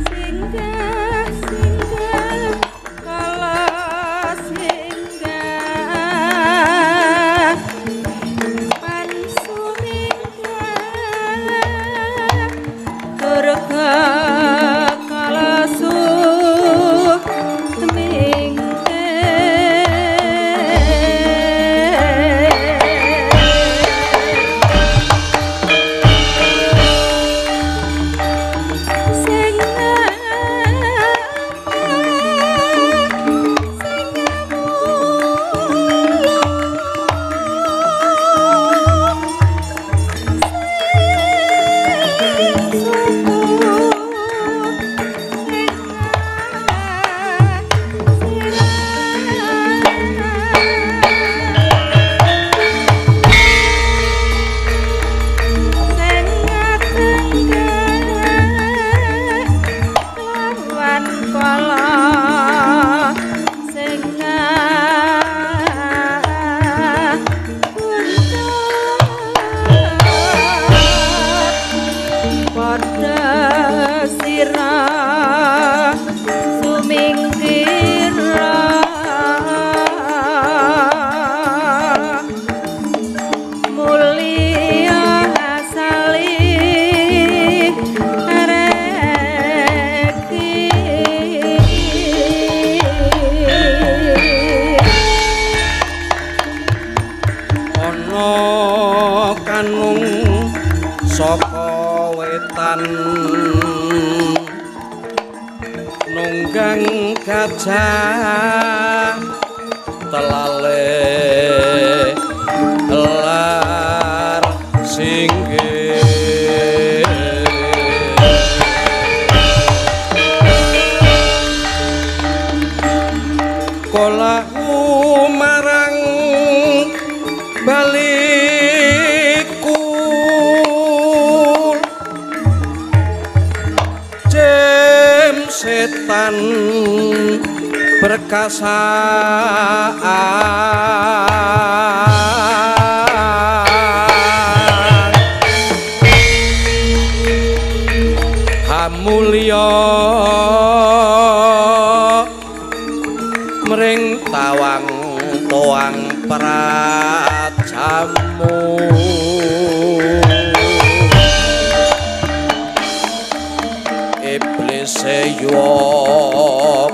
Singgah singgah kala singgah pan suminggah durga kala sumingkir. Sing sing lawan kala sing padha sira sumingkira mulya asali reki. Ana kanung saka wetan nunggang gajah telale lar singgih. Kolahu marang baliku jem setan berkasaan hamulya mring tawang toang prajamu. Iblis yo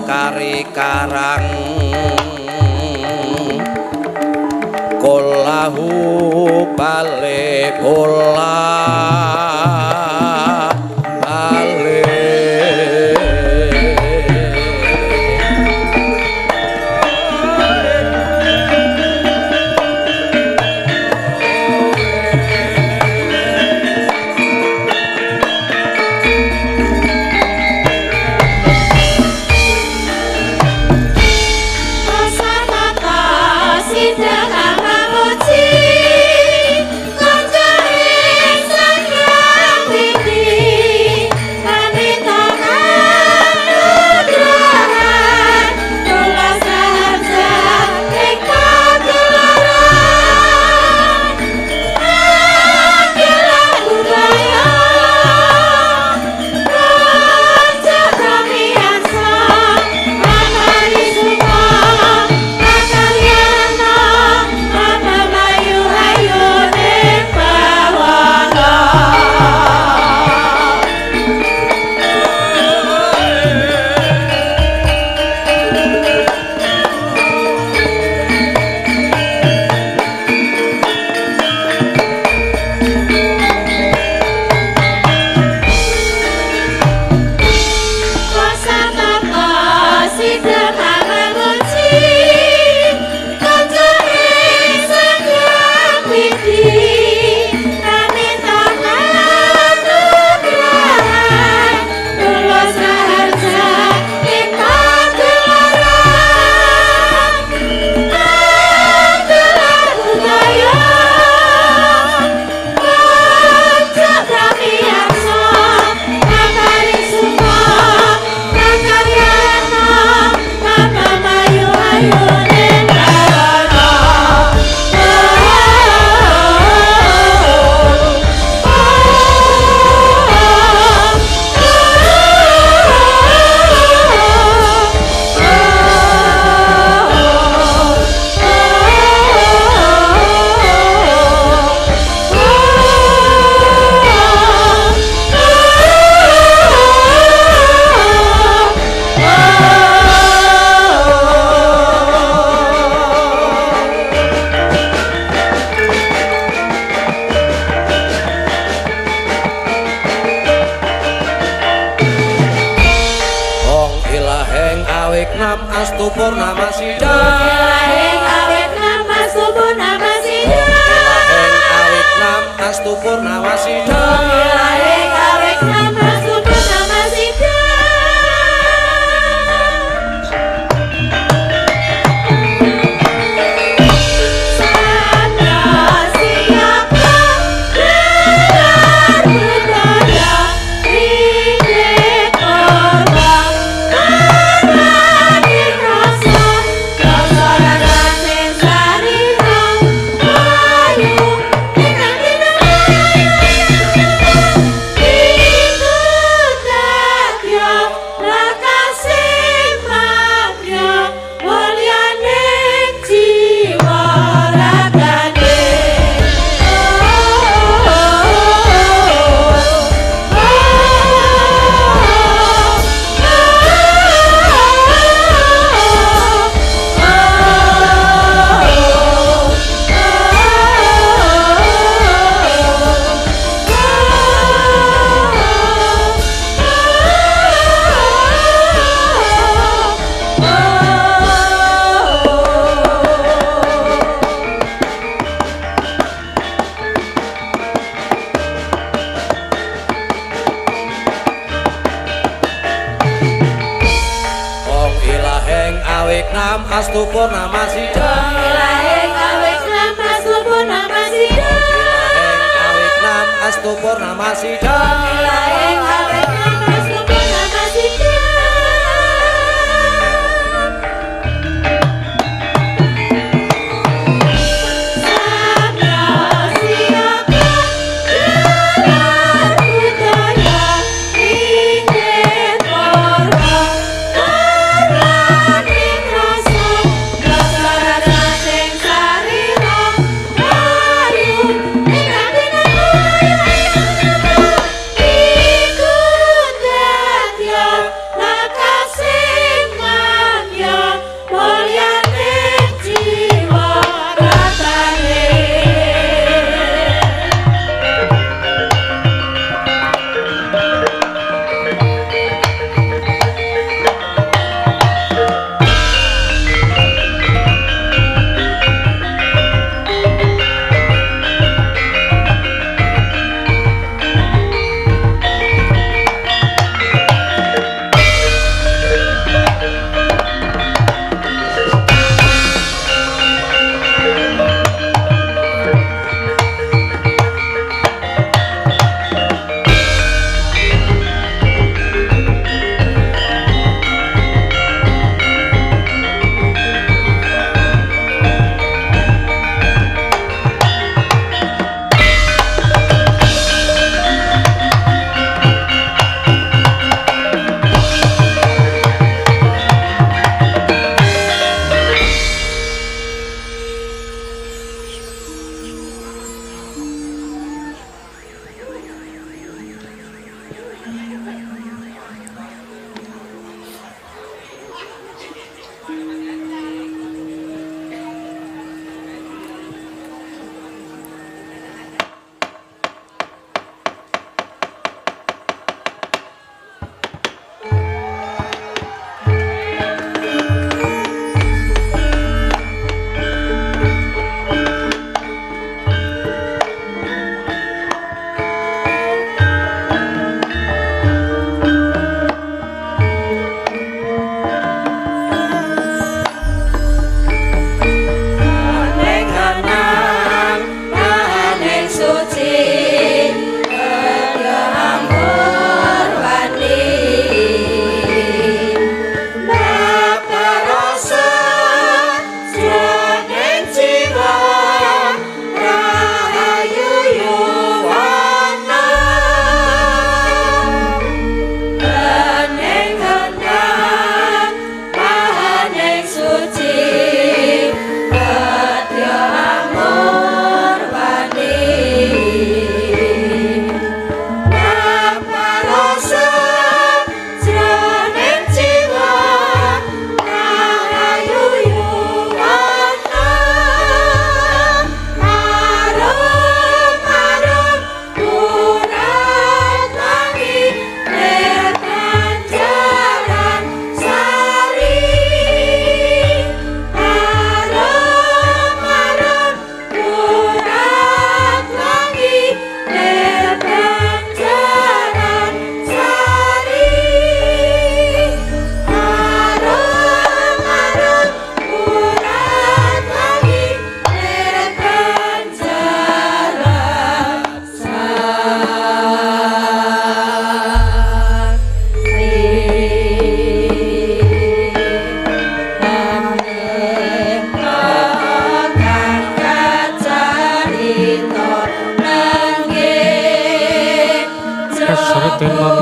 kari karang kolahu bale bola bale. Asanata sidang ngamuji kanca ing sangga. awik nam astu purnama sida. Ilaheng awit nam astu purnama sida. Ilaheng awik nam astu purnama sida. Ilaheng awit nam astu purnama sida. Astu purnama sida. Ilaheng awik nam astu purnama sida. Ilaheng awik nam astu purnama sida. Ilaheng awik nam astu purnama sida. Iku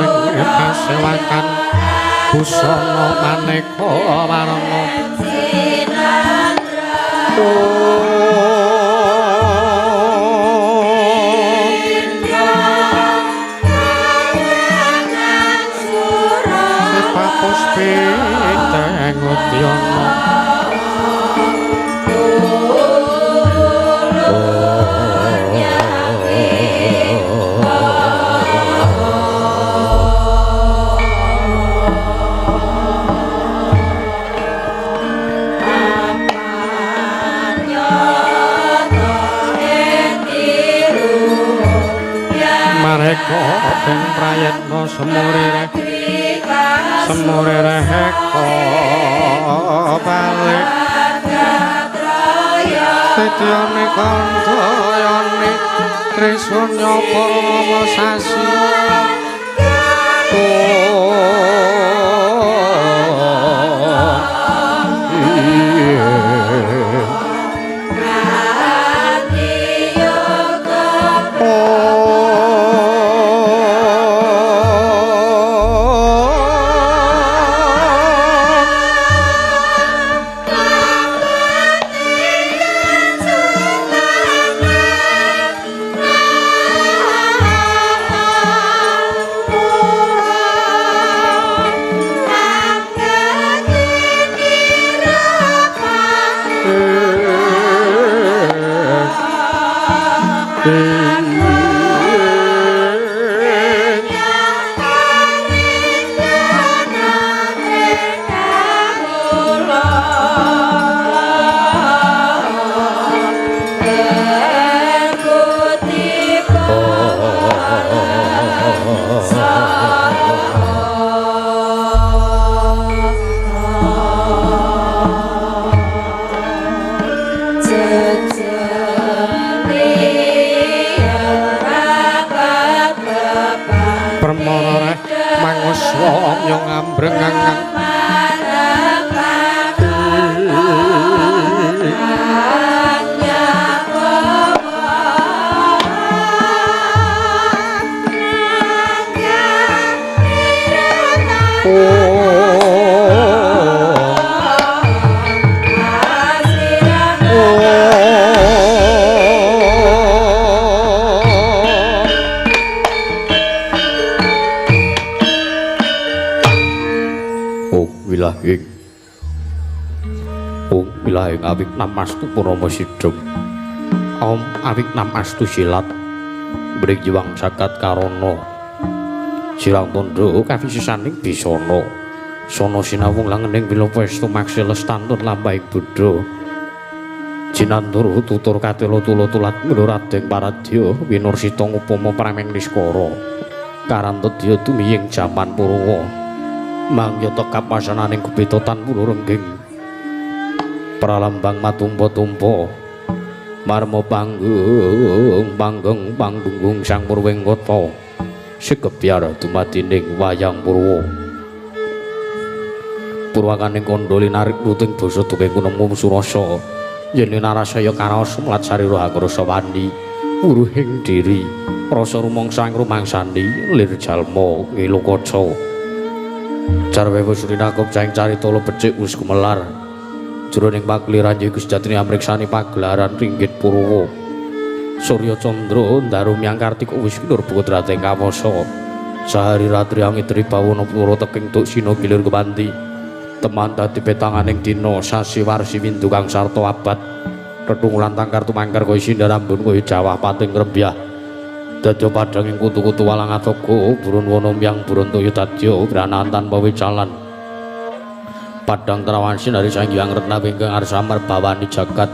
Jroning pasewakan busana maneka warna. Puspita ngudyana Mareka den prayitna semurire semurire heka balik Setyane kandhayane Trisunya Purnama sasi. Awik namastu purama sidhem. Om awik namastu silat. Mring jiwang jagat karana. Sirang tandha kavisisaning bisana. Sana sinawung langening wilopestu maksi lestantun lampahing buddha. Jinantur tutur katela tula tulat miluradeng paradya winursita ngupama prameng niskara. Karantedya tumiying jaman Purwa. Mangya tekap wasananing gupita tan pulu rengging. Pralambang matumpa-tumpa marma panggung panggeng panggunggung sang purwing kota sekebyar dumadining wayang purwa. Purwakaning kandha linarik luting basa duking kunemu surasa yen linarasaya karaos mlat sarira angrasa wani wuruhing diri rasa rumangsa ing rumangsani lir jalma ngilu kaca carwe wis rinakup caing carita becik wis gumelar jroning pakeliran iku sejatine amriksani pagelaran ringgit Purwa. Surya Candra ndaru miyang Kartika wis kinur putrating kawasa. Sahari ratri angitri bawana pura teking tuk sina gilir kepanti. Teman dadi petanganing dina sasi warsi windu kang sarta abad. Tetung lan tangkar tumangkar kaya sindar ambun kaya jawah pating rembyah. Dadya padhang ing kutu-kutu walang atoga burun wana miyang burun toya dadya granahan tanpa wicalan. Padang terawan sinari Sang Hyang Retna ingkang arsa merbawani jagat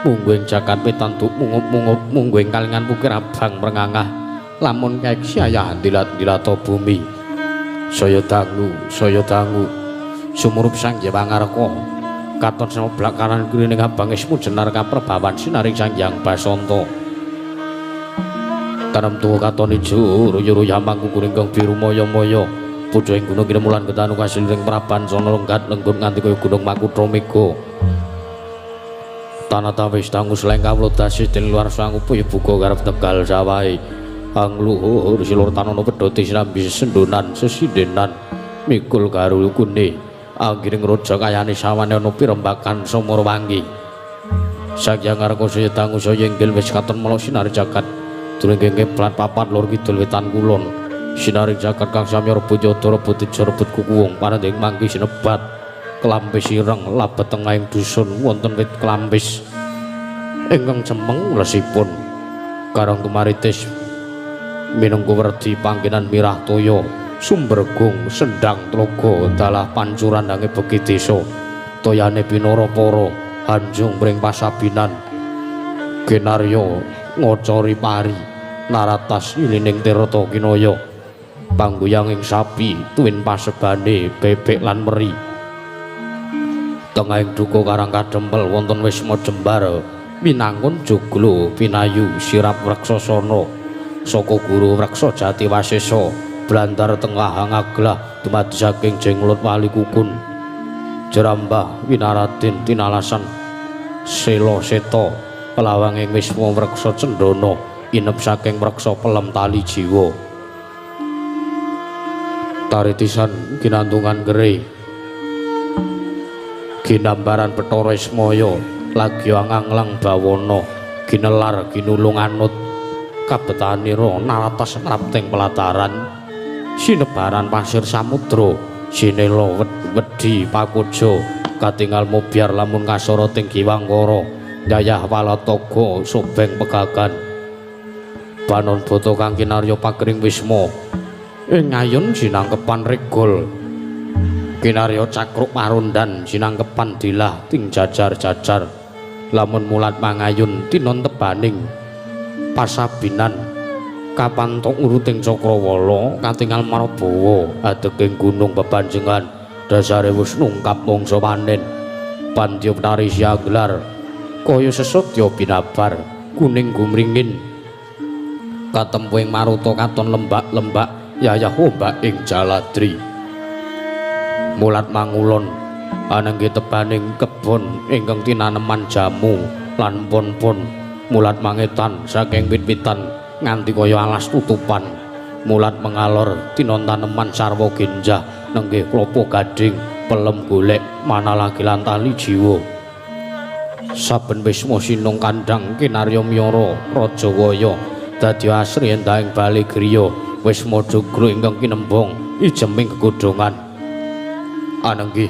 mungguing jagat pitantuk mungup-mungup mungguing kalingan pukir abang mrengangah lamun kaeksi ayah dilat-dilata bumi saya dangu sumurup Sang Hyang Pangarka katon semoblak kanan kirining abang ismu jenar kaperbawan sinaring Sang Hyang Basanta tanem tuwa katon ijo ruyu-ruyu mangkukuring kang biru maya-maya pucuk ing gunung kinemulan ketanu kasiling praban sono lenggat lenggut nganti kaya gunung Makutha Mega. Tanah tawis dangu seleng kawula dasi dening luar sang upaya buka garep Tegal sawahe. Angluhur silur tanono pedhoti sinambi sendonan sesindenan mikul garulukune anggiring raja kayane sawane ana pirembakan Sumurwangi. Sakyang ngareka saya dangu saya inggil wis katon melok sinar jagat durung kiblat papat lor kidul wetan kulon. Sinar jagat kang samya rebut yada rebut teja rebut kukuwung panandhing mangki sinebat klampis ireng labet tengahing dusun wonten wit klampis ingkang cemeng lesipun karang tumaritis minangka werdi panggenan mirah toya sumbergung sendang tlaga dalah pancuran dange beki desa toyane pinara para hanjung mring pasabinan genarya ngocori pari naratas ilining tirta kinaya pangguyanging sapi tuwin pasebane bebek lan meri. Tengahing duka Karang Kadempel wonten wisma jembar minangkun joglo pinayu sirap wreksasana saka guru Wreksa Jati Wasesa blandar tengah ngaglah dumadi saking Jenglot Wali Kukun Jerambah Winaradin tinalasan Sela Seta pelawanging wisma Wreksa Cendana inep saking Wreksa Pelem Tali Jiwa. Taritisan ginantungan kere ginambaran Bathara Ismaya lagi anganglang bawana ginelar ginulung anut kabetanira naratas rapting pelataran sinebaran pasir samudra sinela wedi pakuja katingal mobyar lamun kasara ting giwangkara yayah walataga sobeng pegagan banon bata kang kinarya pagering wisma ing ayun sinangkepan regol kinarya cakruk marundan sinangkepan dilah ting jajar-jajar lamun mulat mangayun tinon tebaning pasabinan kapantok uruting cakrawala katingal marabawa adeking gunung bebanjengan dasare wis nungkap mangsa panen pandya penari siagelar kaya sesadya binabar kuning gumringin katempu ing maruta katon lembak-lembak yayah ombak ing jaladri mulat mangulon anengge tebaning kebon ingkang tinaneman jamu lan pon-pon mulat mangetan saking wit-witan nganti kaya alas tutupan mulat mengalor tinon taneman sarwa genjah nenggih klopo gading pelem golek manalagi lan tali jiwa. Saben wisma sinung kandhang kinarya miyara raja waya dadi asri endahing bali griya wisma joglo ingkang kinembong ijeming gegodhongan anenggih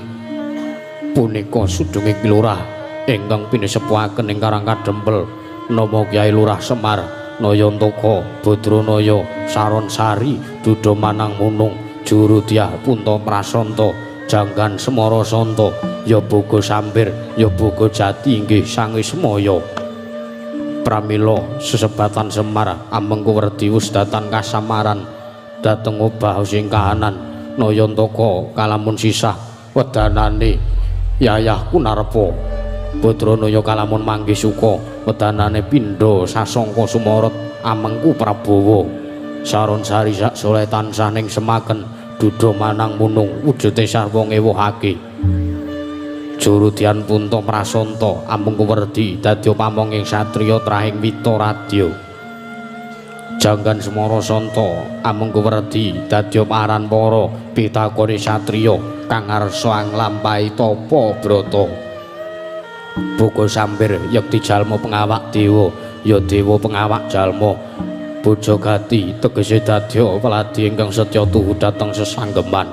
punika sudunge Ki Lurah ingkang pinesepuhaken ing Karang Kadempel nama Kyai Lurah Semar Nayantaka Badranaya Saron Sari Duda Manang Munung Juru Dyah Punta Prasanta Janggan Semara Santa Ya Boga Sambir Ya Boga Jati inggih Sang Ismaya. Pramila sesebatan Semar amengku werdi wusdatan kasamaran dhateng obah sing kahanan Nayantaka kalamun sisah wedanane Yayah Kunarpa Badranaya kalamun manggih suka wedanane pindha sasangka sumorot amengku Prabawa Saron Sari sak soleh tansah ning semaken duda manang munung wujude sarwa ngewuhake Jurudyan Punta Prasanta amengku werdi dadi pamonging satriya trahing wita radya Janggan Semara Santa amengku werdi dadi paran para pitakone satriya kang ngarsa nglampahi tapa brata Boga Sambir yekti jalma pengawak dewa ya dewa pengawak jalma Bojo Gati tegese dadya weladi ingkang setya tuhu dhateng sesanggeman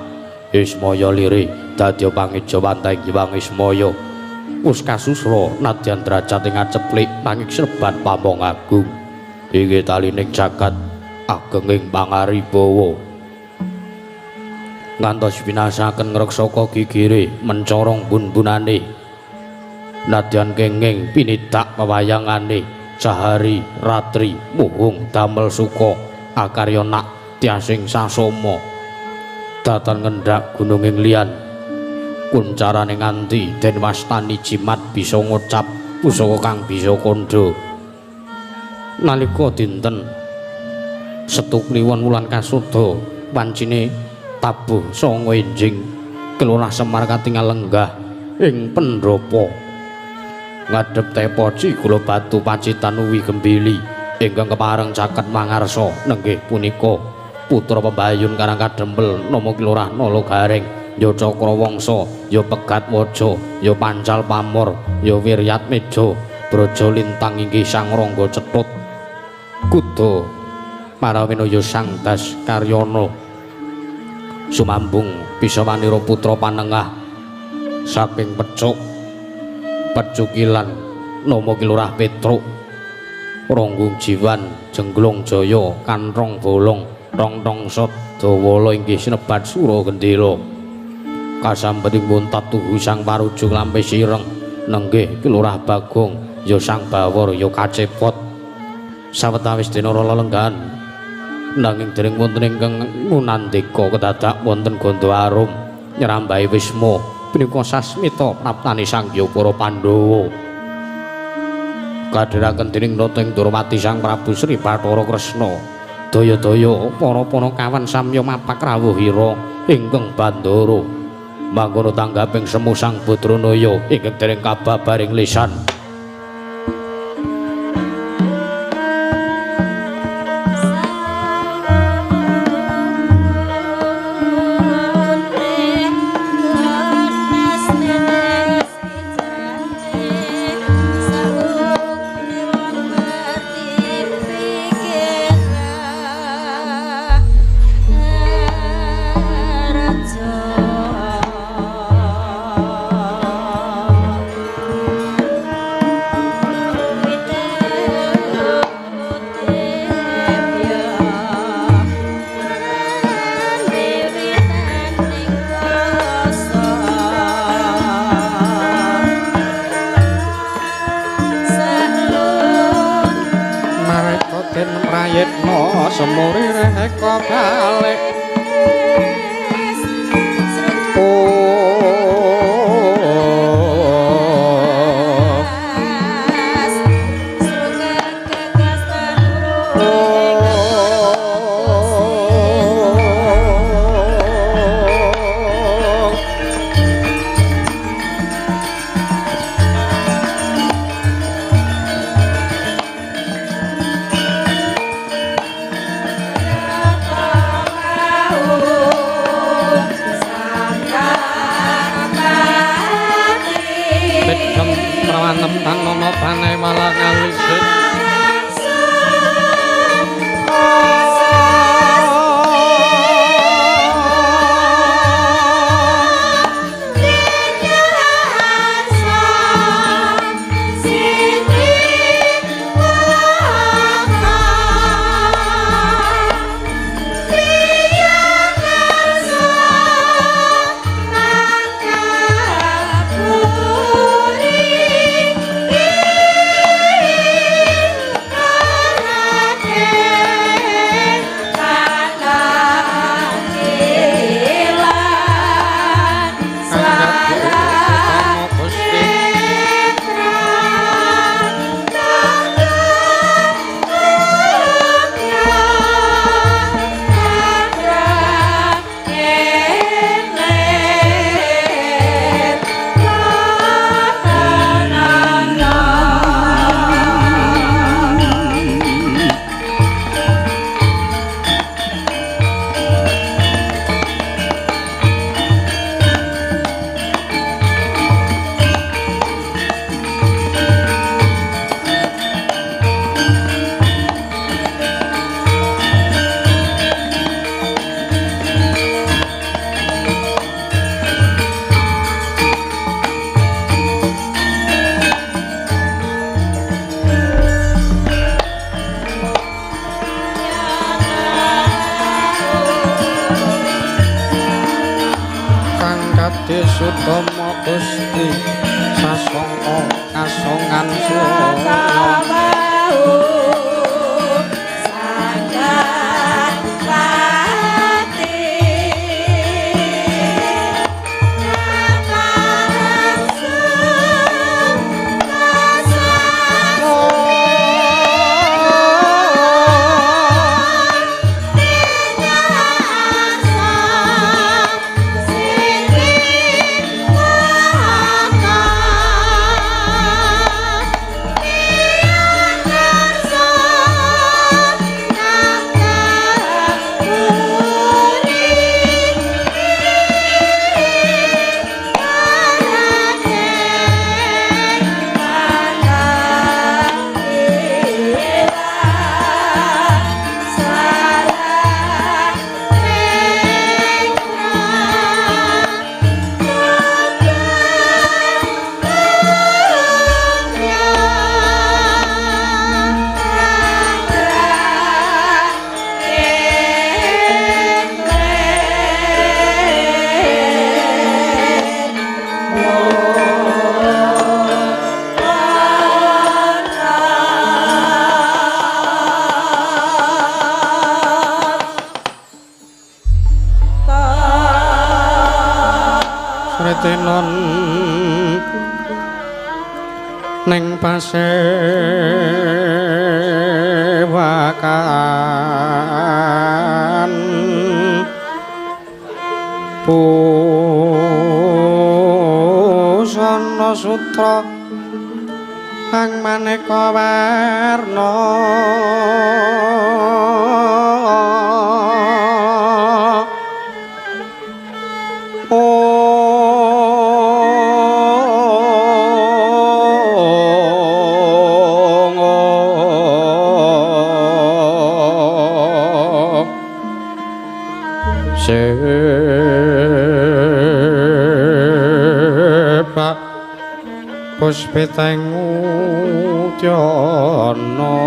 Ismaya lire dadya pangeja wantahing Hyang Ismaya wis kasusra nadyan derajat ing aceplik nanging serban pamong agung inggih talining jagat agenging pangaribawa ngantos binasaken ngreksaka gigire mencorong bun-bunane nadyan kenging pinidak wewayangane sahari ratri muhung damel suka akarya nak tiasing sasoma datan ngendhak gununging liyan kuncarane nganti den wastani jimat bisa ngucap pusaka kang bisa kandha nalika dinten Setu Kliwon wulan kasuda wancine tabuh sanga enjing Kelurah Semar katingal lenggah ing pendhapa ngadhep tepoci gula batu Pacitan uwi gembili Ingkang kepareng caket mangarsa nenggih punika putra pembayun Karang Kadempel nama Ki Lurah Nala Gareng, ya Cakra Wangsa, ya Pegat Waja, ya Pancal Pamor, ya Wiryat Meja, Braja Lintang inggih Sang Rangga Cetut Kuda Parawena ya Sang Das Karyana sumambung Pisawanira putra panengah saking Pecuk Pecukilan nama Ki Lurah Petruk Ranggung Jiwan Jengglong Jaya Kanthong Bolong Tong-tong Sadawala inggih sinebat Sura Gendela kasambeting muntat tuhu Sang Parujung Lampe Sireng nenggih Ki Lurah Bagong ya Sang Bawor ya Kacepot sawetawis dina lelenggahan nanging dereng wonten ingkang ngunandika kedadak wonten Gandha Arum nyrambahi wisma punika sasmita praptane Sang Hyang para Pandhawa kadhiraken dening nata ing Ndorowati Sang Prabu Sri Bathara Kresna. Daya-daya para panakawan samya mapak rawuhira ingkang bandara mangkono tanggaping semu Sang Badranaya ingkang dereng kababaring lisan. Sutama Gusti sasongko kasongan suwana. Sing Retenon neng pasewakan busana sutra kang maneka warna sepak puspiteng udyana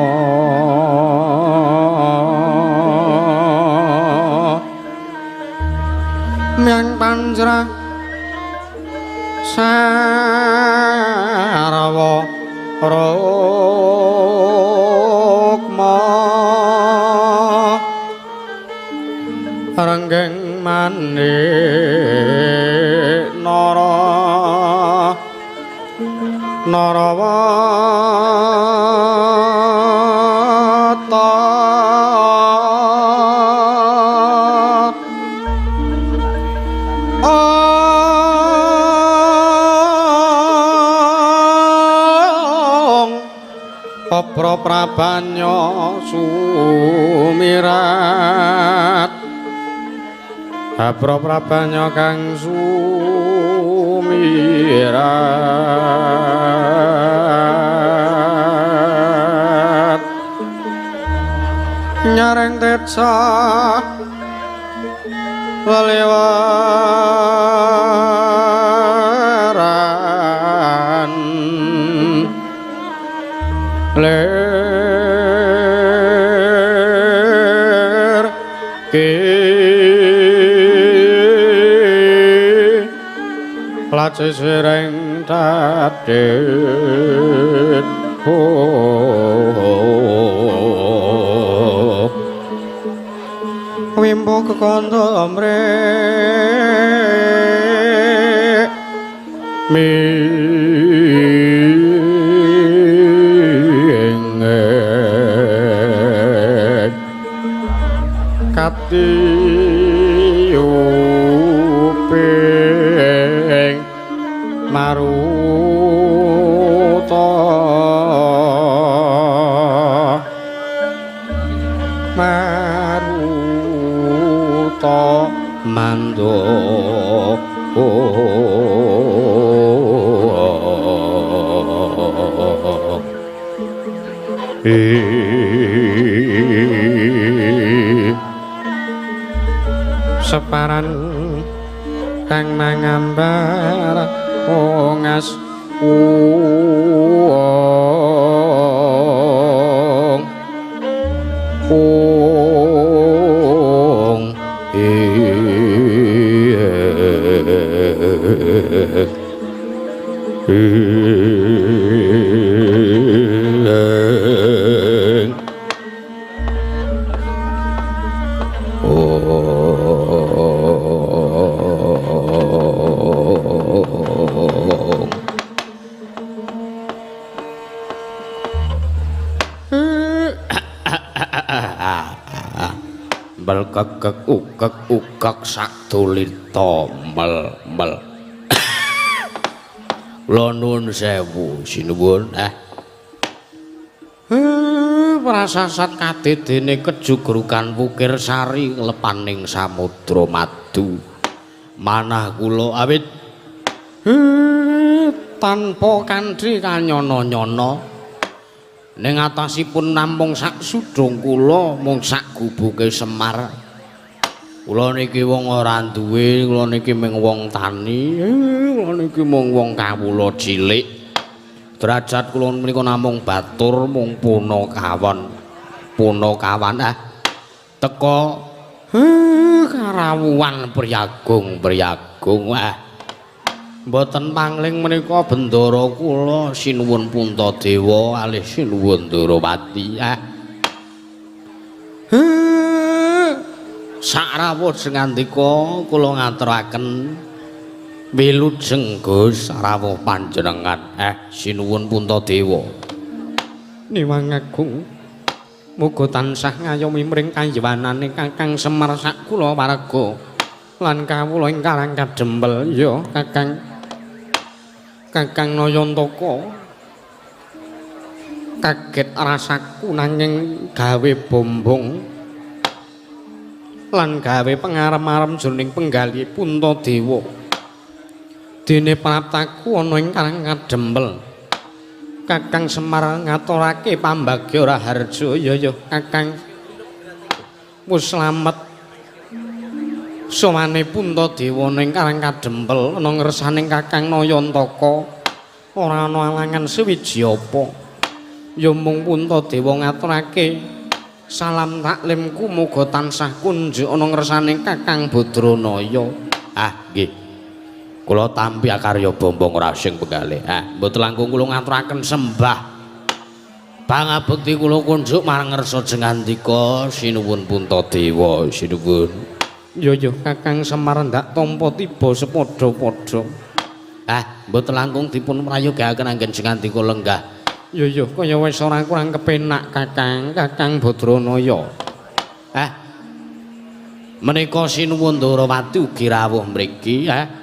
myang panjra sarwa rukma renggeng manik nara narawata ong apra prabanya sumirat apra prabanya kang sumirat nyareng tetsa lelewaran lir lace sireng tadit wimbo kekandha mrek ming katiyuping maruta maruta mando separan kang mangambar ongas ong ong mel kekek ukek ukek sakdulita mel mel. Kula nuwun sewu sinuwun. Prasasat kadedene kejugrukan Wukir Sari lepaning samudra madu. Manah kula awit tanpa kanthi kanyono-nyono. Ning atasipun namung sak sudung kula mung sak gubuke Semar. Kula niki wong ora duwe, kula niki mung wong tani, kula niki mung wong kawula cilik. Derajat kula menika namung batur mung punakawan. Punakawan teka karawuhan priyagung-priyagung. Mboten pangling menika bendara kula sinuwun Puntadewa alih sinuwun Ndorowati. Sakrawuh sing ngandika kula ngaturaken Wilujeng Gus rawuh panjenengan. Sinuwun Puntadewa. Niwang agung. Muga tansah ngayomi mring kayiwanane Kakang Semar sak kula warga lan kawula ing Karang Kadempel. Ya Kakang. Kakang Nayantaka. Kaget rasaku nanging gawe bombong lan gawe pengarem-arem jroning penggalih Puntadewa. Dene praptaku ana ing Karang Kadempel. Kakang Semar ngaturake pambagya raharja. Ya ya Kakang. Wis slamet. Sowane Puntadewa ning Karang Kadempel ana ngersane Kakang Nayantaka. Ora ana alangan suwiji apa. Ya mung Puntadewa ngaturake salam taklimku muga tansah kunjuk ana ngersane Kakang Badranaya. Ah nggih. Kula tampi akarya bombong rasing penggalih. Ah, mboten langkung kula ngaturaken sembah. Pangabekti kula kunjuk marang ngersa jengandika sinuwun Puntadewa, sinuwun. Ya ya Kakang Semar ndak tampa tiba sepadha-padha. Ah, mboten langkung dipun prayogakaken anggen jengandika lenggah. Ya ya kaya wis ora kurang kepenak Kakang, Kakang Badranaya. Ah. Menika sinuwun Ndorowati ugi rawuh mriki, ah.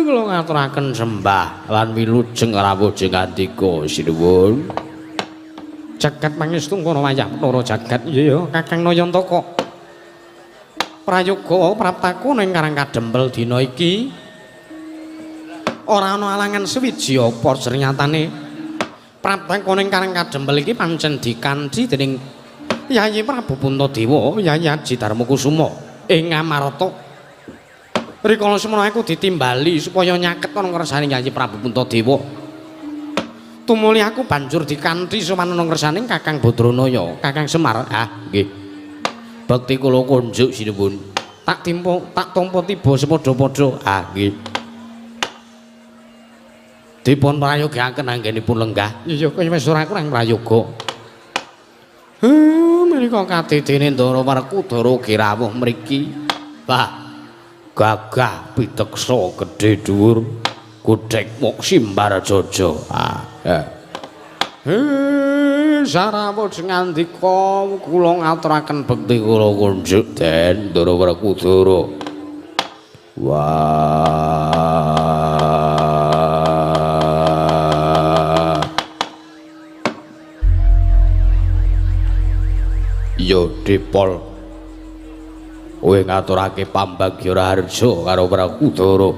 Kula ngaturaken sembah lan wilujeng rawuh jengandika sinuwun. Jagat pangestu ngono wayah Bathara jagat. Iya ya Kakang Nayantaka. Prayoga praptaku ning Karang Kadempel dina iki ora ana alangan suwiji apa sernyatane praptaku ning Karang Kadempel iki pancen dikanthi dening Yayi Prabu Puntadewa, Yayi Aji Darmakusuma ing Amarta. Rikala semono aku ditimbali supaya nyaket ana ngersane Yayi Prabu Puntadewa. Tumuli aku banjur dikanthi sowan ana ngersane Kakang Badranaya, Kakang Semar. Ah, nggih. Bekti kula kunjuk sinuwun. Tak timpa, tak tampa tiba sepadha-padha. Ah, nggih. Dipun prayogakaken anggenipun lenggah. Iya, kaya wis ora kurang prayoga. Menika kadidene Ndara Werkudara ugi rawuh mriki. Wah. Gagah piteksa gedhe dhuwur godhek mok simbar jaja. Ah sarawuh ngandika kula ngaturaken bekti kula kunjuk Den Ndara Werkudara. Wah. Yo Dipol kowe ngaturake pambagya raharja karo Werkudara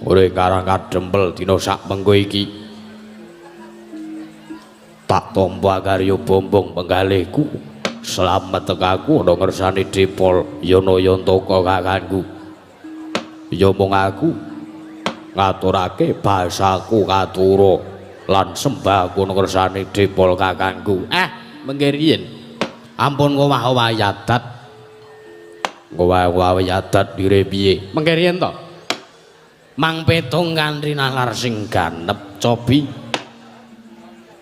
ora Karang Kadempel dina sak mengko iki. Tak tampa karya bombong penggalihku. Slamet tekaku ana ngersane Dipol Yana Yantaka kakangku. Ya mung aku ngaturake basaku katura lan sembahku ana ngersane Dipol kakangku. Mengke riyin. Ampun ngowah-owahi adat. Ngowah-owahi adat dire piye? Mengke riyen to. Mang petung kanthi nalar sing ganep cobi.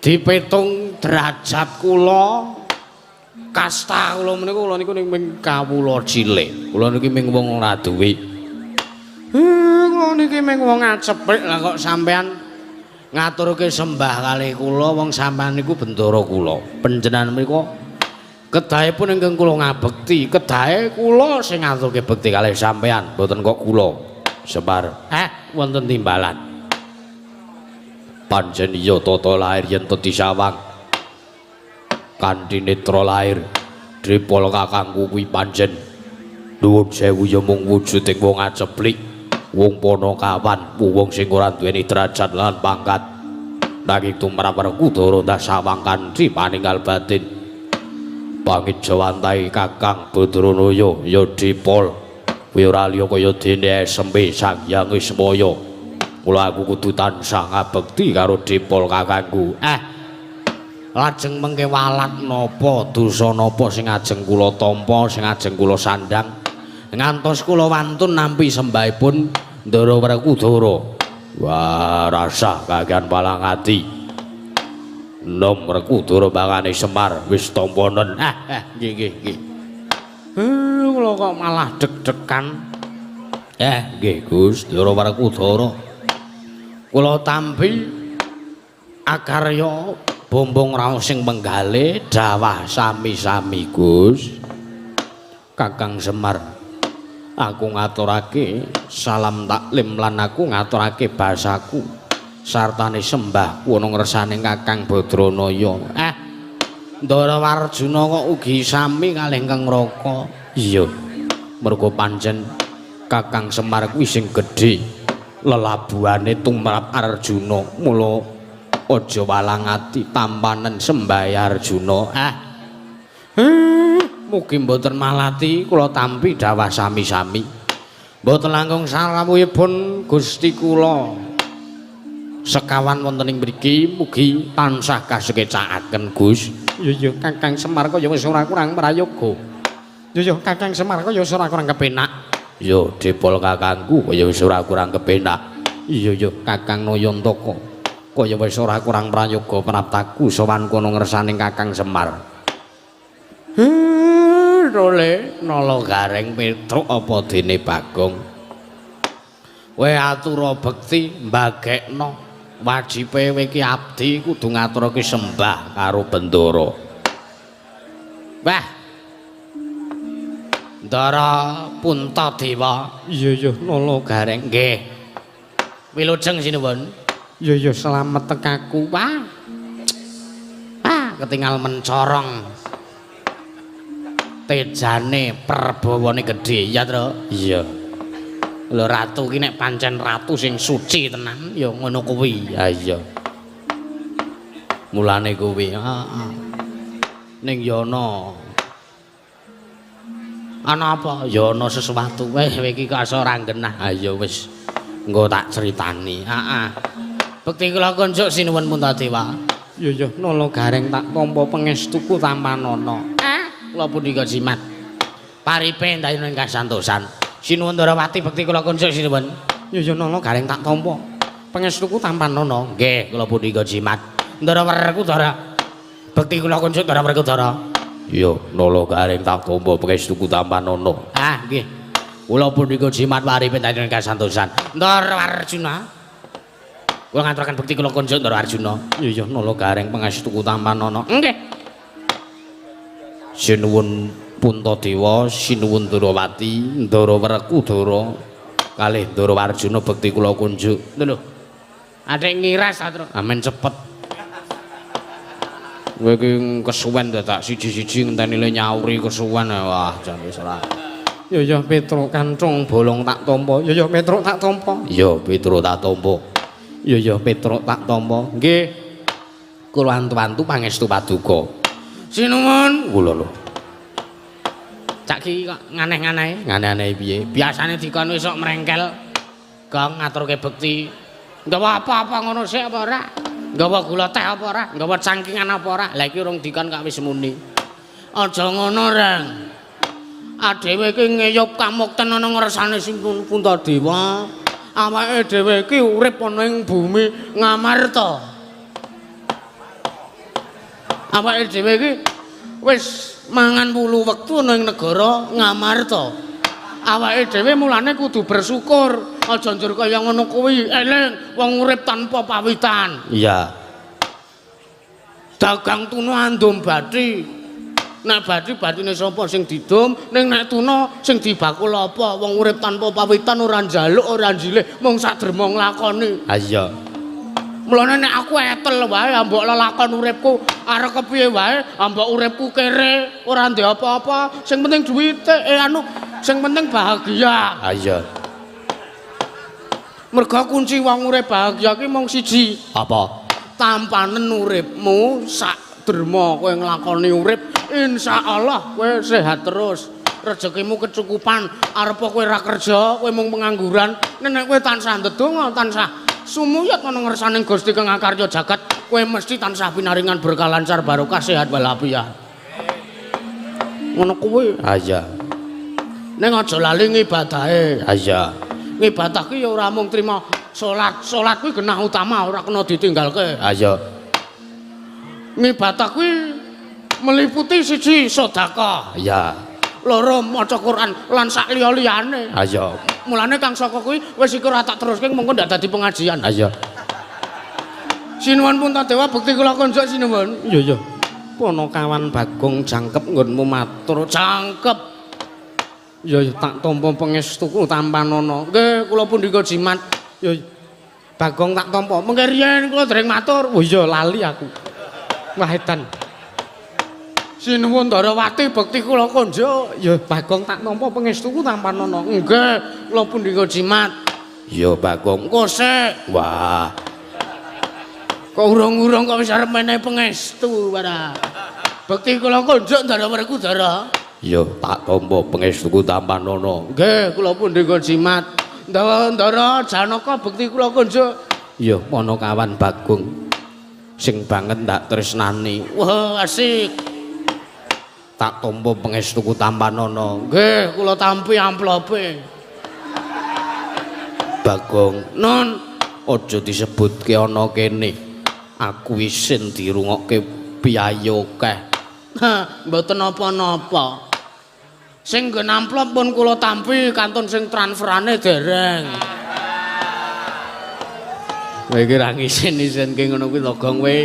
Dipetung derajat kula, kasta kula menika kula niku ming kawula cilik. Kula niki ming wong ora duwe. Kula niki ming wong acepik lah kok sampean ngaturke sembah kalih kula wong sampean niku bendara kula. Panjenengan menika kedahipun ingkang kula ngabekti, kedahe kula sing ngaturke bekti kalih sampean, mboten kok kula. Semar, wonten timbalan. Pancen iya tata lahir yen to disawang. Kanthi netra lahir, Dripol kakangku kuwi pancen nuwun sewu ya mung wujuding wong aceplik, wong panakawan, wong sing ora duweni derajat lan pangkat. Nanging tumrap Werkudara ndas sawang kanthi paninggal batin. Pangejawantahi Kakang Badranaya ya Dipol kuwi ora liya kaya dene SMP Sang Hyang Ismaya. Mula aku kudu tansah ngabekti karo Dipol kakangku. Lajeng mengke walat napa dosa napa sing ajeng kula tampa, sing ajeng kula sandhang ngantos kula wantun nampi sembahipun Ndara Werkudara. Wah, rasah kakean palang ati. Nom Werkudara bangane Semar wis tampanen. Nggih nggih nggih. Kula kok malah deg-degan. Nggih Gus, Ndara Werkudara. Kula tampi akarya bombong raos sing menggale dawah sami-sami Gus. Kakang Semar, aku ngaturake salam taklim lan aku ngaturake basaku sartane sembahku ana ngersane Kakang Badranaya. Ndara Warjuna kok ugi sami kalih Kang Raka. Iya. Mergo pancen Kakang Semar kuwi sing gedhe lelabuhane tumrap Arjuna. Mula aja walang ati tampanen sembahe Arjuna. Mugi mboten malati kula tampi dawah sami-sami. Mboten langkung sarawuhipun Gusti kula sekawan wonten ing mriki mugi tansah kasekecakaken Gus. Iya Kakang Semar kaya wis ora kurang prayoga. Iya Kakang Semar kaya wis ora kurang kepenak. Iya Depol kakangku kaya wis ora kurang kepenak. Iya Kakang Nayantaka kaya wis ora kurang prayoga praptaku sowan kono ngersane Kakang Semar. Role nala gareng Petruk apa dene Bagong. Kowe atura bekti mbagekno wajibe kowe iki abdi kudu ngaturake sembah karo Bendara. Wah. Ndara Puntadewa. Iya nala gareng nggih. Wilujeng sinuwun. Iya slamet tekaku. Wah. Ketingal mencorong. Tejane perbawane gedhe ya, Tru. Iya. Lho ratu ki nek pancen ratu sing suci tenan ya ngono kuwi. Ha iya. Mulane kuwi, heeh. Ning ya ana. Ana apa? Ya ana sesuatu. Weh iki kok asa ora genah. Ha iya wis. Engko tak critani. Heeh. Bekti kula kunjuk sinuwun Puntadewa. Iya nala gareng tak tampa pangestuku tampanana. Kula punika jimat. Paripe ndayun ing kasantosan. Sinuwun Ndarawati bekti kula kunjuk sinuwun. Iya nala gareng tak tampa. Pangestuku tampanana. Nggih, kula punika jimat. Ndara Werkudara. Bekti kula kunjuk Ndara Werkudara. Iya, nala gareng tak tampa pangestuku tampanana. Ah, nggih. Kula punika jimat paripe ndayun ing kasantosan. Ndara Arjuna. Kula ngaturaken bekti kula kunjuk Ndara Arjuna. Iya nala gareng pangestuku tampanana. Nggih. Sinuwun Puntadewa, sinuwun Ndrawati, Ndara Werkudara, kalih Ndara Arjuna bekti kula kunjuk. Lho. Adik ngiras ta, Tru? Amen cepet. Kowe iki kesuwen dadak siji-siji ngenteni le nyauri kesuwen. Wah, jan wis ora. Ya Petruk kancung bolong tak tampa. Ya Petruk tak tampa. Ya Petruk tak tampa. Ya Petruk tak tampa. Nggih. Kula antu-antu pangestu paduka. Sinuwun kula lho. Cak ki kok nganeh-aneh. Nganeh-aneh piye? Biasane dikon wis sok mrengkel. Gong ngaturke bekti. Nggawa apa-apa ngono sik apa ora? Nggawa gula teh apa ora? Nggawa cangkingan apa ora? Lah iki urung dikon kok wis muni. Aja ngono, Reng. Adewe iki ngeyup kamukten ana ngersane sing Puntadewa. Awake dhewe iki urip ana ing bumi Ngamarta. Awake dhewe iki wis mangan wulu wektu ana ing negara Ngamarta. Awake dhewe mulane kudu bersyukur, aja njur kaya ngono kuwi. Eling wong urip tanpa pawitan. Iya. Dagang tuna andum bathi. Nek bathi bathine sapa sing didum, ning nek tuna sing dibakul apa? Wong urip tanpa pawitan ora njaluk, ora njilih, mung sak derma nglakoni. Ha iya. Mulane nek aku etel wae ambok lelakon uripku arep kepiye wae ambok uripku kere ora ndek apa-apa sing penting duwite sing penting bahagia. Ha iya. Mergo kunci wong urip bahagia ki mung siji. Apa? Tampanen uripmu sak derma kowe nglakoni urip insyaallah kowe sehat terus. Rezekimu kecukupan, arep kowe ora kerja, kowe mung pengangguran, nek kowe tansah ndedonga, tansah sumuyat ana ngersane Gusti kang akarya jagat, kowe mesti tansah pinaringan berkah lancar barokah sehat walafiat. Ngono kuwi. Ha iya. Ning aja lali ngibadahe. Ha iya. Ngibadah ki ya ora mung trima salat. Salat kuwi genah utama ora kena ditinggalke. Ha iya. Ngibadah kuwi meliputi siji sedekah. Iya. loro maca Quran lan sak liya-liyane. Ha iya. Mulane kang saka kuwi wis iku ora tak teruske mengko ndak dadi pengajian. Ha iya. Sinuwun Puntadewa bekti kula konjuk sinuwun. Iya iya. Panakawan Bagong jangkep nggonmu matur. Jangkep. Ya ya tak tampa pangestuku tampanana. Nggih, kula pundhika jimat. Ya Bagong tak tampa. Mengke riyen kula dereng matur. Oh iya lali aku. Wah edan. Sinuwun Darawati bekti kula konjuk. Ya Bagong tak tampa pangestuku tampanana. Nggih, kula pundhika jimat. Ya Bagong. Engko sik. Wah. Kok urung-urung kok wis arep menehi pangestu para. Bekti kula konjuk Ndara Werkudara. Ya tak tampa pangestuku tampanana. Nggih, kula pundhika jimat. Ndara Janaka bekti kula konjuk. Ya Panakawan Bagong sing banget ndak tresnani. Wah, asik. Tak tampa pangestuku tampanana. Nggih, kula tampi amplope. Bagong, nun aja disebutke ana kene. Aku isin dirungokke piyayi akeh. Ha, mboten napa-napa. Sing nggen amplop pun kula tampi, kantun sing transferane dereng. Kowe iki ra ngisin-isinke ngono kuwi lho, Gong, kowe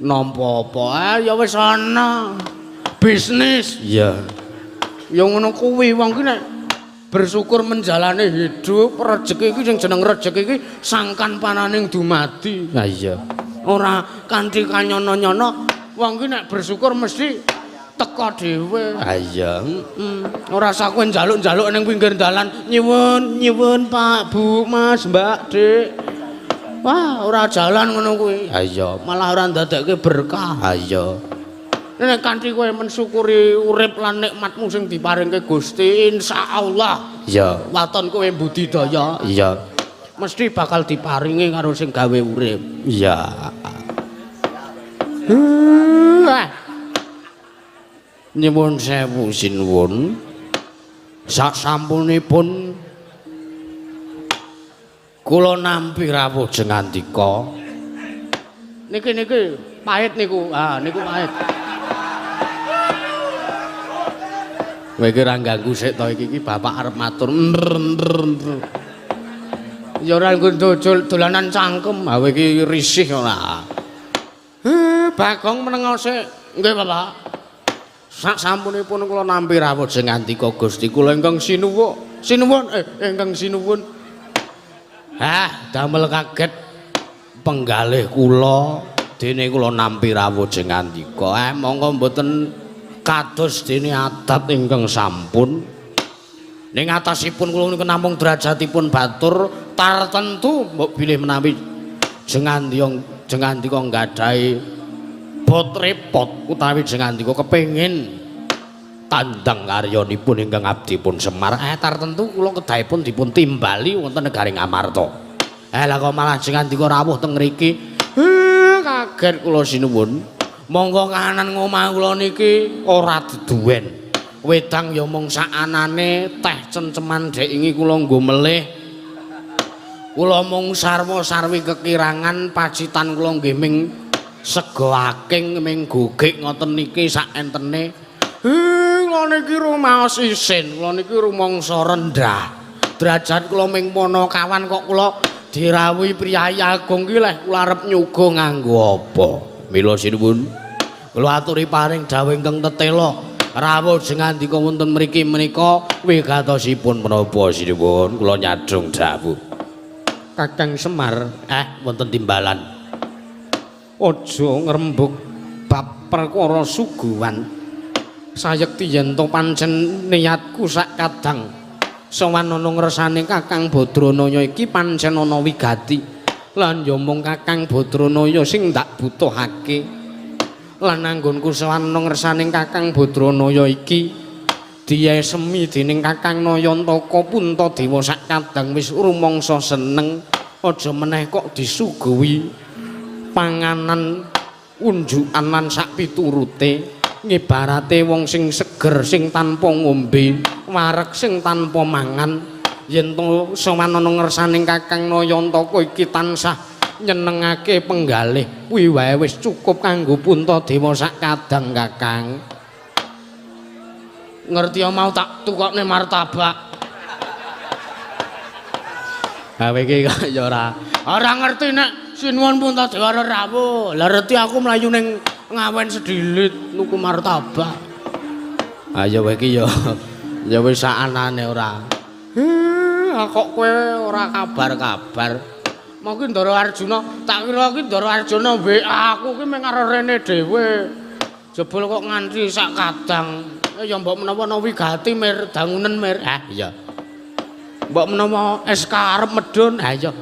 nampa apa? Ah, ya wis ana. Bisnis. Iya. Ya ngono kuwi wong ki nek bersyukur menjalani hidup, rejeki iki sing jeneng rejeki iki sangkan pananing dumadi. Ha iya. Ora kanthi kanyono-nyono, wong ki nek bersyukur mesti teka dhewe. Ha iya. Ora usah kowe njaluk-njaluk ning pinggir dalan, nyuwun, nyuwun Pak, Bu, Mas, Mbak, Dik. Wah, ora jalan ngono kuwi. Ha iya, malah ora ndadekke berkah. Ha iya. Nek kanthi kowe mensyukuri urip lan nikmatmu sing diparingke Gusti, insyaallah. Iya. Waton kowe budidaya. Iya. Mesti bakal diparingi karo sing gawe urip. Iya. Nyuwun sewu sinuwun. Sasampunipun kula nampi rawuh jengandika. Niki niki pahit niku. Ah niku pahit. Kowe iki ora ganggu sik to iki iki bapak arep matur. Ya ora nggo dolanan cangkem. Ha kowe iki risih ora. Bagong menengo sik. Nggih, Bapak. Sak sampunipun kula nampi rawuh jengandika Gusti kula ingkang sinuwun. Sinuwun ingkang sinuwun. Hah, damel kaget penggalih kula dene kula nampi rawuh jengandika. Monggo mboten kados dene adat ingkang sampun. Ning atasipun kula niku namung derajatipun batur tartentu mbok bilih menawi jengandika nggadahi bot repot utawi jengandika kepengin tandang karyanipun ingkang abdipun Semar. Tartentu kula kedahipun dipun timbali wonten negari Ngamarta. Lah kok malah jengandika rawuh teng mriki. Kaget kula sinuwun. Monggo kahanan ngomah kula niki ora deduwen. Wedang ya mung sakanane, teh cenceman dek ingi kula nggo melih. Kula mung sarwa-sarwi kekirangan pacitan kula nggih ming sega aking ming gogek ngoten niki sak entene. Kula niki rumaos isin, kula niki rumangsa rendah. Derajat kula ming panakawan kok kula dirawuhi priyayi agung ki leh kula arep nyuga nganggo apa. Mila sinuwun kula aturi paring dawuh ingkang tetela rawuh jengandika wonten mriki menika wigatosipun menapa sinuwun kula nyadhong dawuh. Kakang Semar wonten timbalan. Aja ngrembug bab perkara suguhan. Sayekti yen to pancen niatku sak kadang sowan ana ngresane Kakang Badranaya iki pancen ana wigati. Lan ya mung Kakang Badranaya sing ndak butuhake. Lan anggonku sowan ana ngresane Kakang Badranaya iki diyesemi dening Kakang Nayantaka Puntadewa sak kadang wis rumangsa seneng. Aja meneh kok disuguhi panganan unjukan lan sak piturute. Ngibarate wong sing seger sing tanpa ngombe, wareg sing tanpa mangan. Yen to sowan ana ngersane Kakang Nayantaka iki tansah nyenengake penggalih, kuwi wae wis cukup kanggo Puntadewa sak kadang Kakang. Ngerti ya mau tak tukokne martabak. Ha kowe iki kok ya ora. Ora ngerti nek Sinuwun Puntadewa rawuh. Lah reti aku mlayu ning Ngawen sedilit nuku martabak. Ayo kowe iki ya ya wis sakanane ora. Kok kowe ora kabar-kabar. Mau ki Ndara Arjuna, tak kira ki Ndara Arjuna WA aku ki mung karo rene dhewe. Jebul kok nganti sak kadang. Ya mbok menawa ana wigati mir dangunen mir. Ah iya. Mbok menawa SK arep medhun. Ah iya.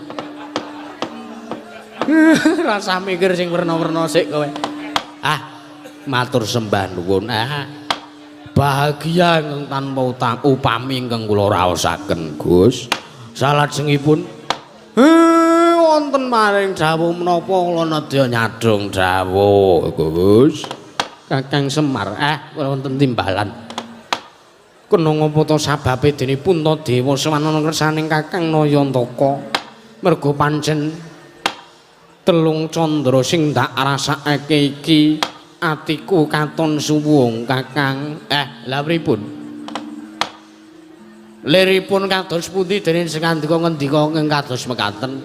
Rasa mikir sing werna-werna sik kowe. Ah, matur sembah nuwun. Ah. Bahagia ingkang tanpa utang upami ingkang kula raosaken, Gus. Salajengipun wonten maring dawuh menapa kula nedya nyadhong dawuh, Gus. Kakang Semar, wonten timbalan. Kena ngapa ta sababe dene Puntadewa sowan kersaning Kakang Nayantaka? Merga pancen telung candra sing ndak rasakake iki atiku katon suwung, Kakang. Lha pripun? Liripun kados pundi dene sing ngandika ngendika ing kados mekaten?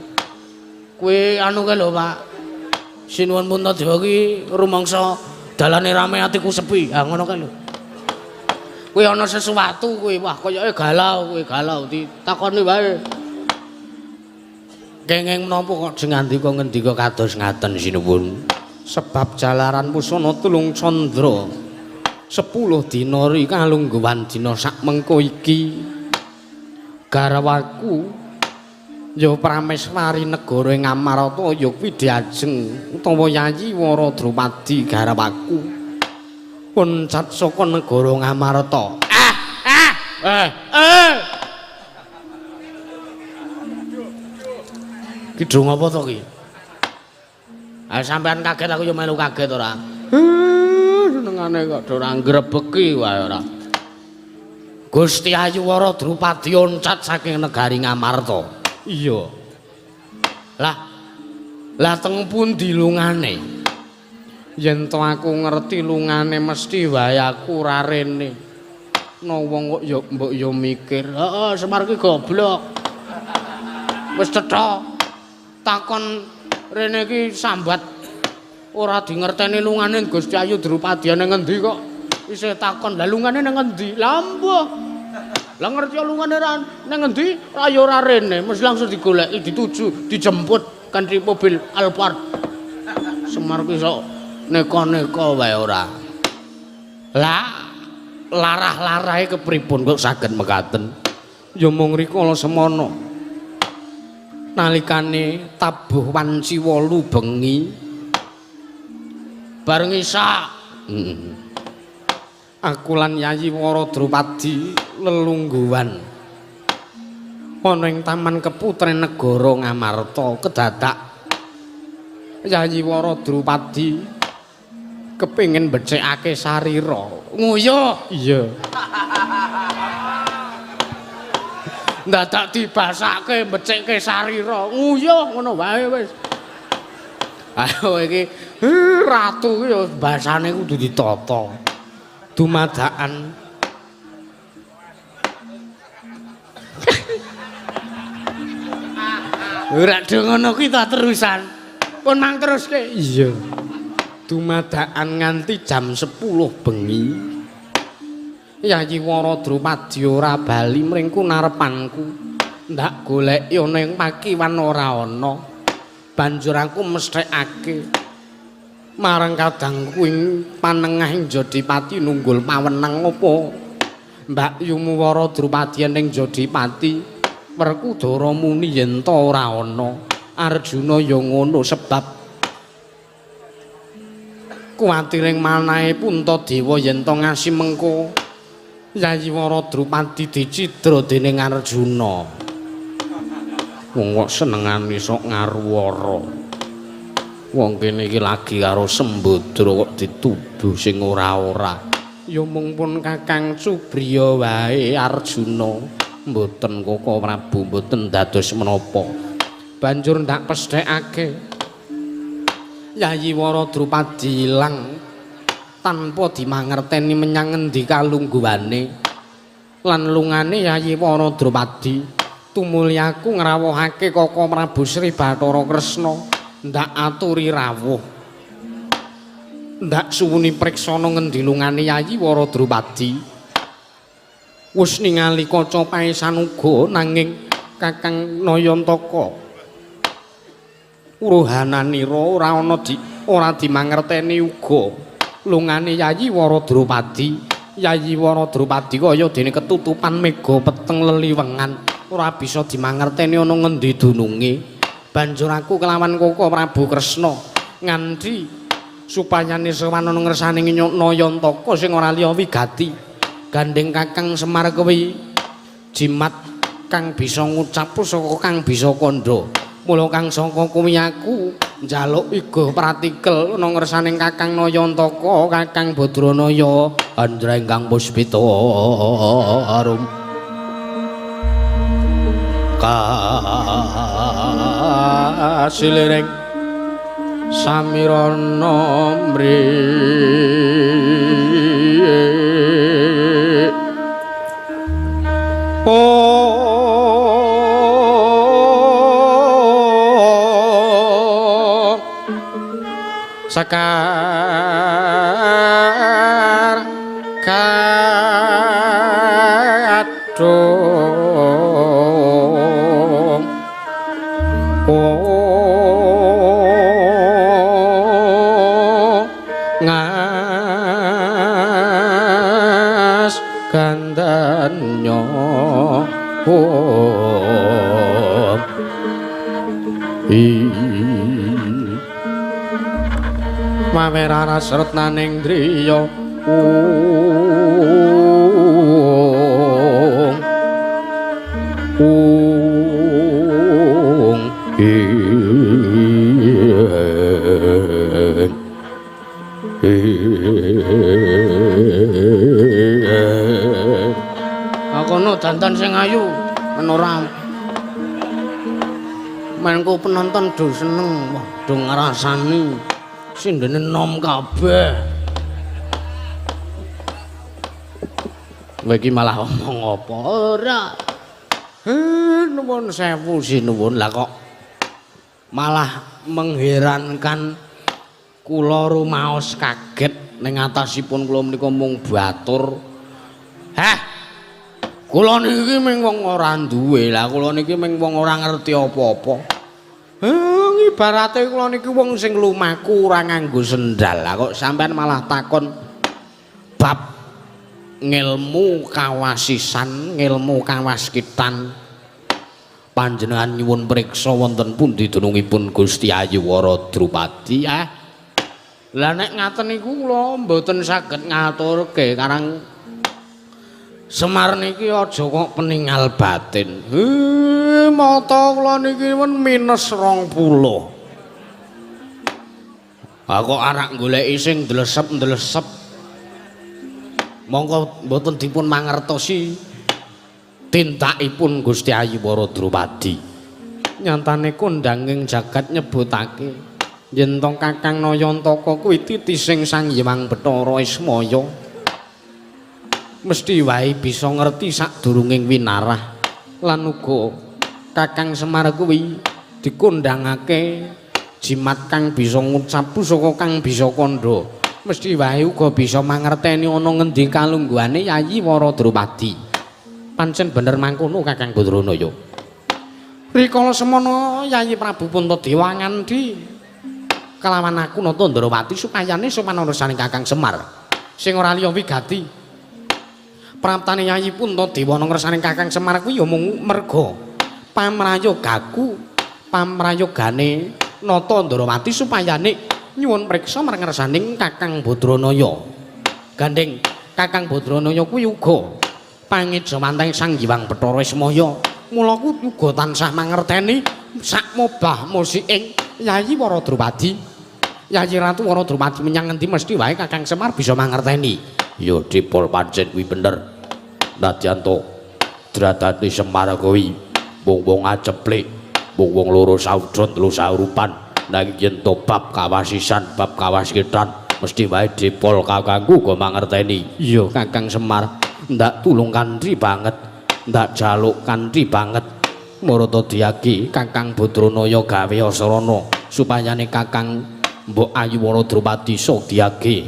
Kuwi anu kae lho, Pak. Sinuwun Puntadewa ki rumangsa dalane rame atiku sepi. Ha ngono kae lho. Kuwi ana sesuatu kuwi, wah koyoke galau kuwi, galau ditakoni wae. Kenging menapa kok sing ngandika ngendika kados ngaten sinuwun? Sebab jalaran pusana telung candra 10 dina ri kalungguhan dina sak mengko iki garwaku ya Prameswari negara ing Amarta ya kuwi diajeng utawa Yayi Wara Drupadi garwaku puncat saka negara Ngamarta. Ki do ngapa to ki? Ah sampean kaget aku ya melu kaget ora. Senengane kok do ora ngrebeki wae ora. Gusti Ayu Wara Drupadi oncat saking negari Ngamarta. Iya. Lah lah teng pundi lungane? Yen to aku ngerti lungane mesti wae aku ora rene. No wong kok ya mbok ya mikir. Heeh, Semar ki goblok. Wis cetha. Takon rene iki sambat ora dingerteni lungane Gusti Ayu Drupadi nang ngendi kok isih takon. Lah lungane nang ngendi? Lah mbuh. Lah ngerti lungane ra nang ngendi? Ra ya ora rene, mesti langsung digoleki, dituju, dijemput kanthi mobil Alphard. Semar ki sok neka-neka wae ora. Lah larah-larahe kepripun kok saged mekaten? Ya mung rikala semana. Nalikane tabuh wanci 8 bengi bareng isak aku lan Yayi Wara Drupadi lelungguhan ana ing Taman Keputren Negara Ngamarta. Kedadak Yayi Wara Drupadi kepengin becikake sarira nguyuh. Iya. Ndadak dibasake becikke sarira nguyuh ngono wae wis. Ayo iki ratu ki ya basane kudu ditata. Dumadakan ora do ngono kuwi ta terusan. Pun mang teruske. Iya. Dumadakan nganti jam 10 bengi. Yayi Wara Drupadi ora bali mringku narepanku. Ndak goleki ana ing pakiwan ora ana. Banjur aku mesthekake marang kadangku ing panengah ing Jodipati nunggul pawenang apa Mbak Yumu Wara Drupadi ning Jodipati. Werkudara muni yen ta ora ana. Arjuna ya ngono sebab kuwatiring manahe Puntadewa yen ta ngasi mengko Yayi Wara Drupadi dicidra dening Arjuna. Wong kok senengane sok ngaruwara. Wong kene iki lagi karo Sembadra kok dituduh sing ora-ora. Ya mung pun Kakang Subriya wae Arjuna. Mboten Koko Prabu mboten dados menapa. Banjur ndak pesthekake Yayi Wara Drupadi ilang. tanpa dimangerteni menyang ngendi kalungguhane lan lungane Yayi Wara Drupadi. Tumuli aku ngrawuhake Koko Prabu Sri Bathara Kresna ndak aturi rawuh. Ndak suwuni priksana ngendi lungane Yayi Wara Drupadi. Wis ningali kaca paesan uga nanging Kakang Nayantaka uruhananira ora ana di ora dimangerteni uga lungane Yayi Wara Drupadi. Yayi Wara Drupadi kaya dene ketutupan mega peteng leliwengan, ora bisa dimangerteni ana ngendi dununge. Banjur aku kelawan Koko Prabu Kresna nganti supayane sowan ana ngersane Nayantaka sing ora liya wigati. Gandeng Kakang Semar kuwi jimat kang bisa ngucap pusaka kang bisa kandha. Mula kang saka kuwi aku njaluk iga pratikel ana ngersane Kakang Nayantaka, Kakang Badranaya, Andra ingkang puspita arum. Kasiliring samirana mri sekar kadung ngas gandanyo mawerana sretnaning driya ung ung ing akono dandan sing ayu men ora mengko penonton do seneng, wah do ngrasani sindene nom kabeh. Kowe iki malah omong apa ora? Nuwun sewu sinuwun. Lah kok malah mengherankan kula rumaos kaget ning atasipun kula menika mung batur. Heh. Kula niki mung wong ora duwe. Lah kula niki mung wong ora ngerti apa-apa. Ibarate kula niki wong sing lumaku ora nganggo sendal. Lah kok sampean malah takon bab ngilmu kawasisan, ngilmu kawaskitan. Panjenengan nyuwun priksa wonten pundi dunungipun Gusti Ayu Wara Drupadi? Lah nek ngaten niku kula mboten saged ngaturke karang Semar niki aja kok peningal batin. Mata kula niki pun minus 20. Ha kok arak goleki sing ndlesep-ndlesep. Monggo mboten dipun mangertosi tindakipun Gusti Ayu Wara Drupadi. Nyatane kondanging jagat nyebutake yen to Kakang Nayantaka kuwi titising Sang Hyang Bathara Ismaya. Mesti wae bisa ngerti sadurunging winarah lan uga Kakang Semar kuwi dikondhangake jimat kang bisa ngucap pusaka kang bisa kandha. Mesti wae uga bisa mangerteni ana ngendi kalungguhane Yayi Wara Drupadi. Pancen bener mangkono Kakang Badranaya. Rikala semono Yayi Prabu Puntadewa ngandhi kelawan aku Nata Ndrawati supayane sowan ana Kakang Semar sing ora liya wigati. Praptane Yayi Puntadewa ana ngersane Kakang Semar kuwi ya mung merga pamrayogaku, pamrayogane Nata Ndrawati supayane nyuwun priksa marang ngersaning Kakang Badranaya. Gandeng Kakang Badranaya kuwi uga pangejawantah Sang Hyang Bathara Ismaya. Mula ku uga tansah mangerteni sak mobah musiking Yayi Wara Drupadi. Yayi Ratu Wara Drupadi menyang ngendi mesti wae Kakang Semar bisa mangerteni. Ya dipol pancen kuwi bener. Nadyan to dradate Semar kuwi wong-wong aceplik, wong-wong loro saudon telu saurupan. Nanging yen to bab kawasisan, bab kawaskitan Mesti wae dipol kakangku go mangerteni. Iya Kakang Semar, ndak tulung kanthi banget, ndak jaluk kanthi banget. Marata diyaki Kakang Badranaya gawe asarana supayane Kakang Mbok Ayuwara Drupadi Sadyake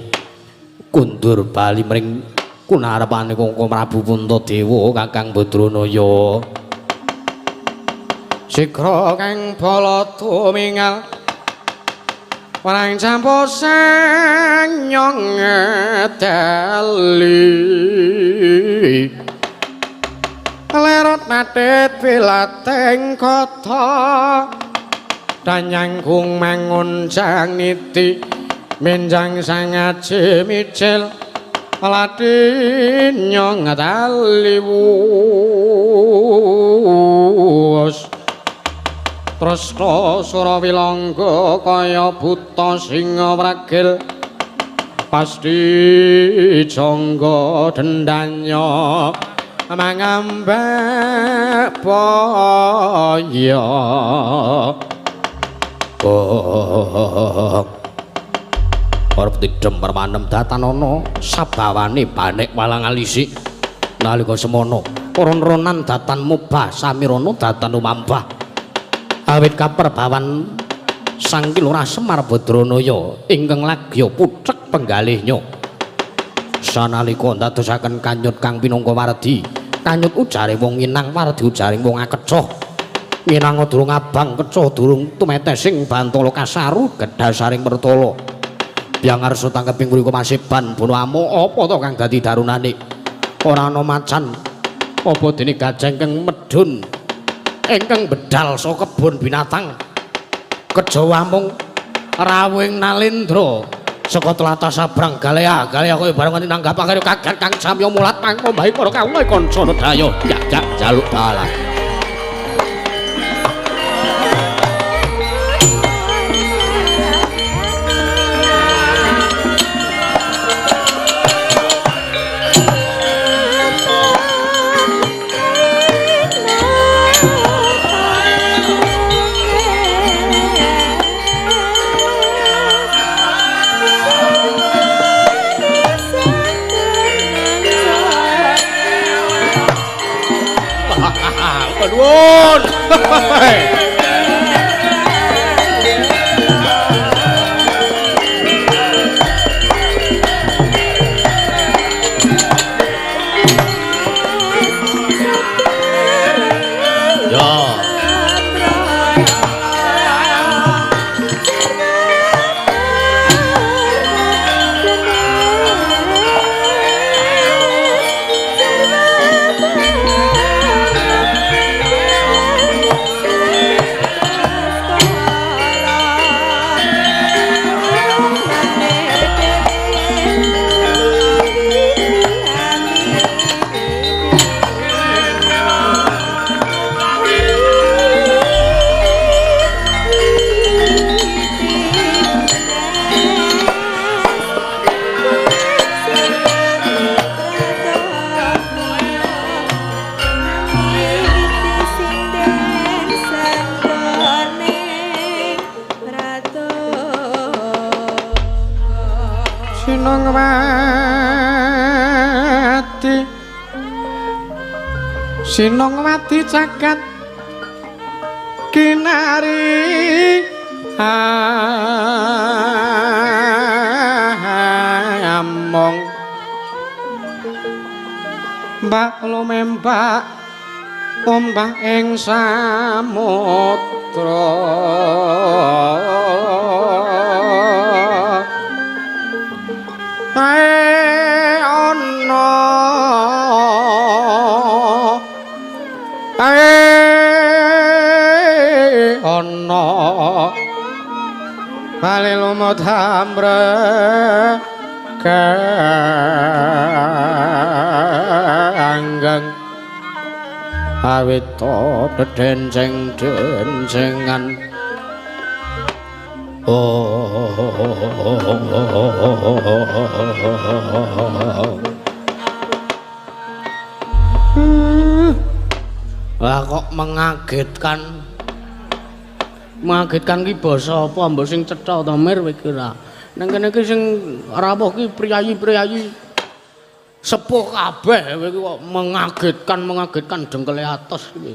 kundur bali mring kunarepane Kangkang Prabu Puntadewa Kakang Badranaya. Sigra kang bala tumingal warang campo sang nyong ngedali lerot natit wilateng kota danyangkung mangun jang niti menjang sangaji micil ladin nyong ngedali wus tresna Surawilangga kaya buta singa wragil pasti jangga dendanya mangambek boyo. Oh, arep didem permanem datanana sabawane banek walang alisi nalika semono ron-ronan datan mubah samirana datan umambah awit kaperbawan Sang Ki Lurah Semar Badranaya ingkang lagya pucek penggalihnya sanalika ndadosaken kanyut kang pinangka wardi kanyut ujare wong nginang wardi ujaring wong akecoh nginang durung abang kecoh durung tumetesing bantala kasaru gedhasaring mertala biang arsa tangkeping mriku masiban bono amuk apa to kang dadi darunane ora ana macan apa dene gajah ingkang medhun ingkang bedal saka kebon binatang kejawa mung rawuhing nalendra saka tlatah sabrang galea galea kaya bareng nganti nanggap karo kaget kang samya mulat pangkombahi para kawula kanca nedaya jak jaluk dalan. Nuwun. Ya. Sinongwati cakat kinari among mbak lumembak ombak ing samudra ae ana ae ana bali lumut hambre kanggeng awit dedenceng-dencengan. Oh, lah kok mengagetkan. Mengagetkan ki basa apa mbok sing cetha to Mir kowe ki ora. Nang kene iki sing rawuh ki priyayi-priyayi sepuh kabeh kowe iki kok mengagetkan dengkele atos iki.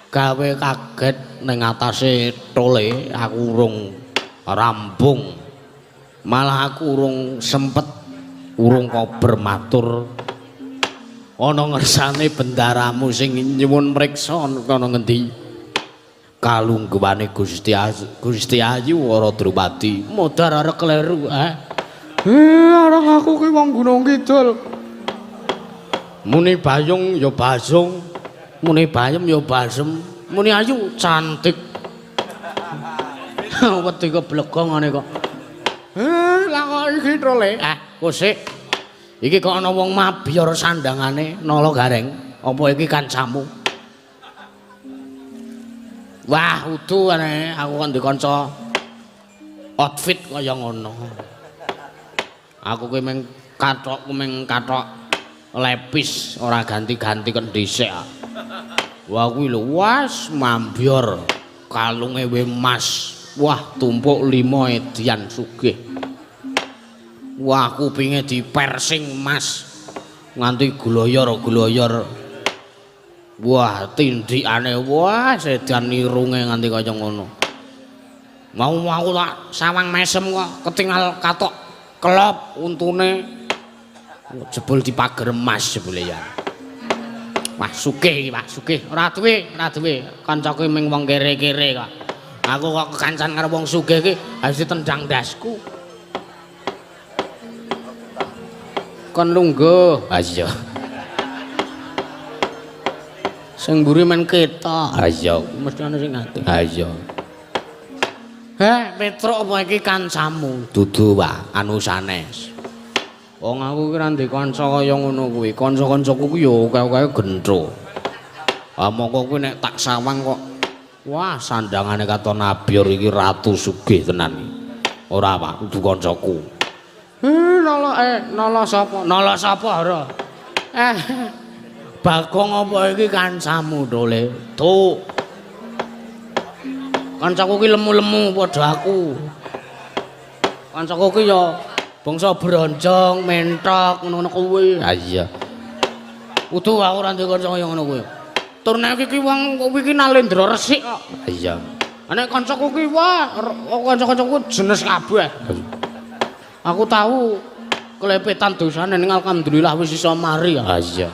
Gawe kaget ning atase tole aku urung rampung. Malah aku urung sempet urung kober matur. Ana ngersane bendaramu sing nyuwun mriksa ana ngendi? Kalungguhane Gusti Gusti Ayu Wara Drupadi. Modar arek kleru, eh. Areng aku ki wong Gunung Kidul. Muni Bayung ya Basung, muni Bayem ya Basem, muni Ayu cantik. Wedi keblegong ngene kok. Lah kok iki trole? Kosik. Iki kok ana wong mabyor sandangane nala gareng. Apa iki kancamu? Wah, udu ane aku kok ndek kanca outfit kaya ngono. Aku kuwi mung kathokku mung kathok lepis, ora ganti-ganti kon dhisik. Wah kuwi lho, was mambyor kalunge we emas. Wah, tumpuk 5 edian sugih. Wah, kupinge dipersing emas nganti gloyor-gloyor. Wah, tindikane wah sedan irunge nganti kaya ngono. Mau aku tak sawang mesem kok ketingal katok kelop untune jebul dipager emas jebule ya. Wah, sugih iki, Pak, sugih. Ora duwe, ora duwe. Kancaku ming wong kere-kere kok. Aku kok kekancan karo wong sugih iki harus ditendang ndasku. Kon lungguh. Ha iya. Sing mburi men ketok. Ha iya, mesti ana sing ngati. Ha iya. Heh, Petruk apa iki kancamu? Dudu, Pak, anu sanes. Wong aku iki ora ndek kanca kaya ngono kuwi. Kanca-kancaku kuwi ya akeh-akeh gentho. Ah mongko kuwi nek tak sawang kok wah sandangane katon abyor iki ratu sugih tenan iki. Ora, Pak, kudu kancaku. Nala nala sapa? Nala sapa ora? Bagong apa iki kancamu dole? Tuh. Kancaku ki lemu-lemu padha aku. Kancaku ki ya bangsa bronjong, mentok ngono-ngono kuwi. Ha iya. Kudu aku ora duwe kanca kaya ngono kuwi. Tur nek iki wong kuwi ki nalendra resik kok. Ha iya. Nek kancaku ki wah, kanca-kancaku jenes kabeh. Aku tahu kelepetan dosane ning alhamdulillah wis iso mari. Ha iya.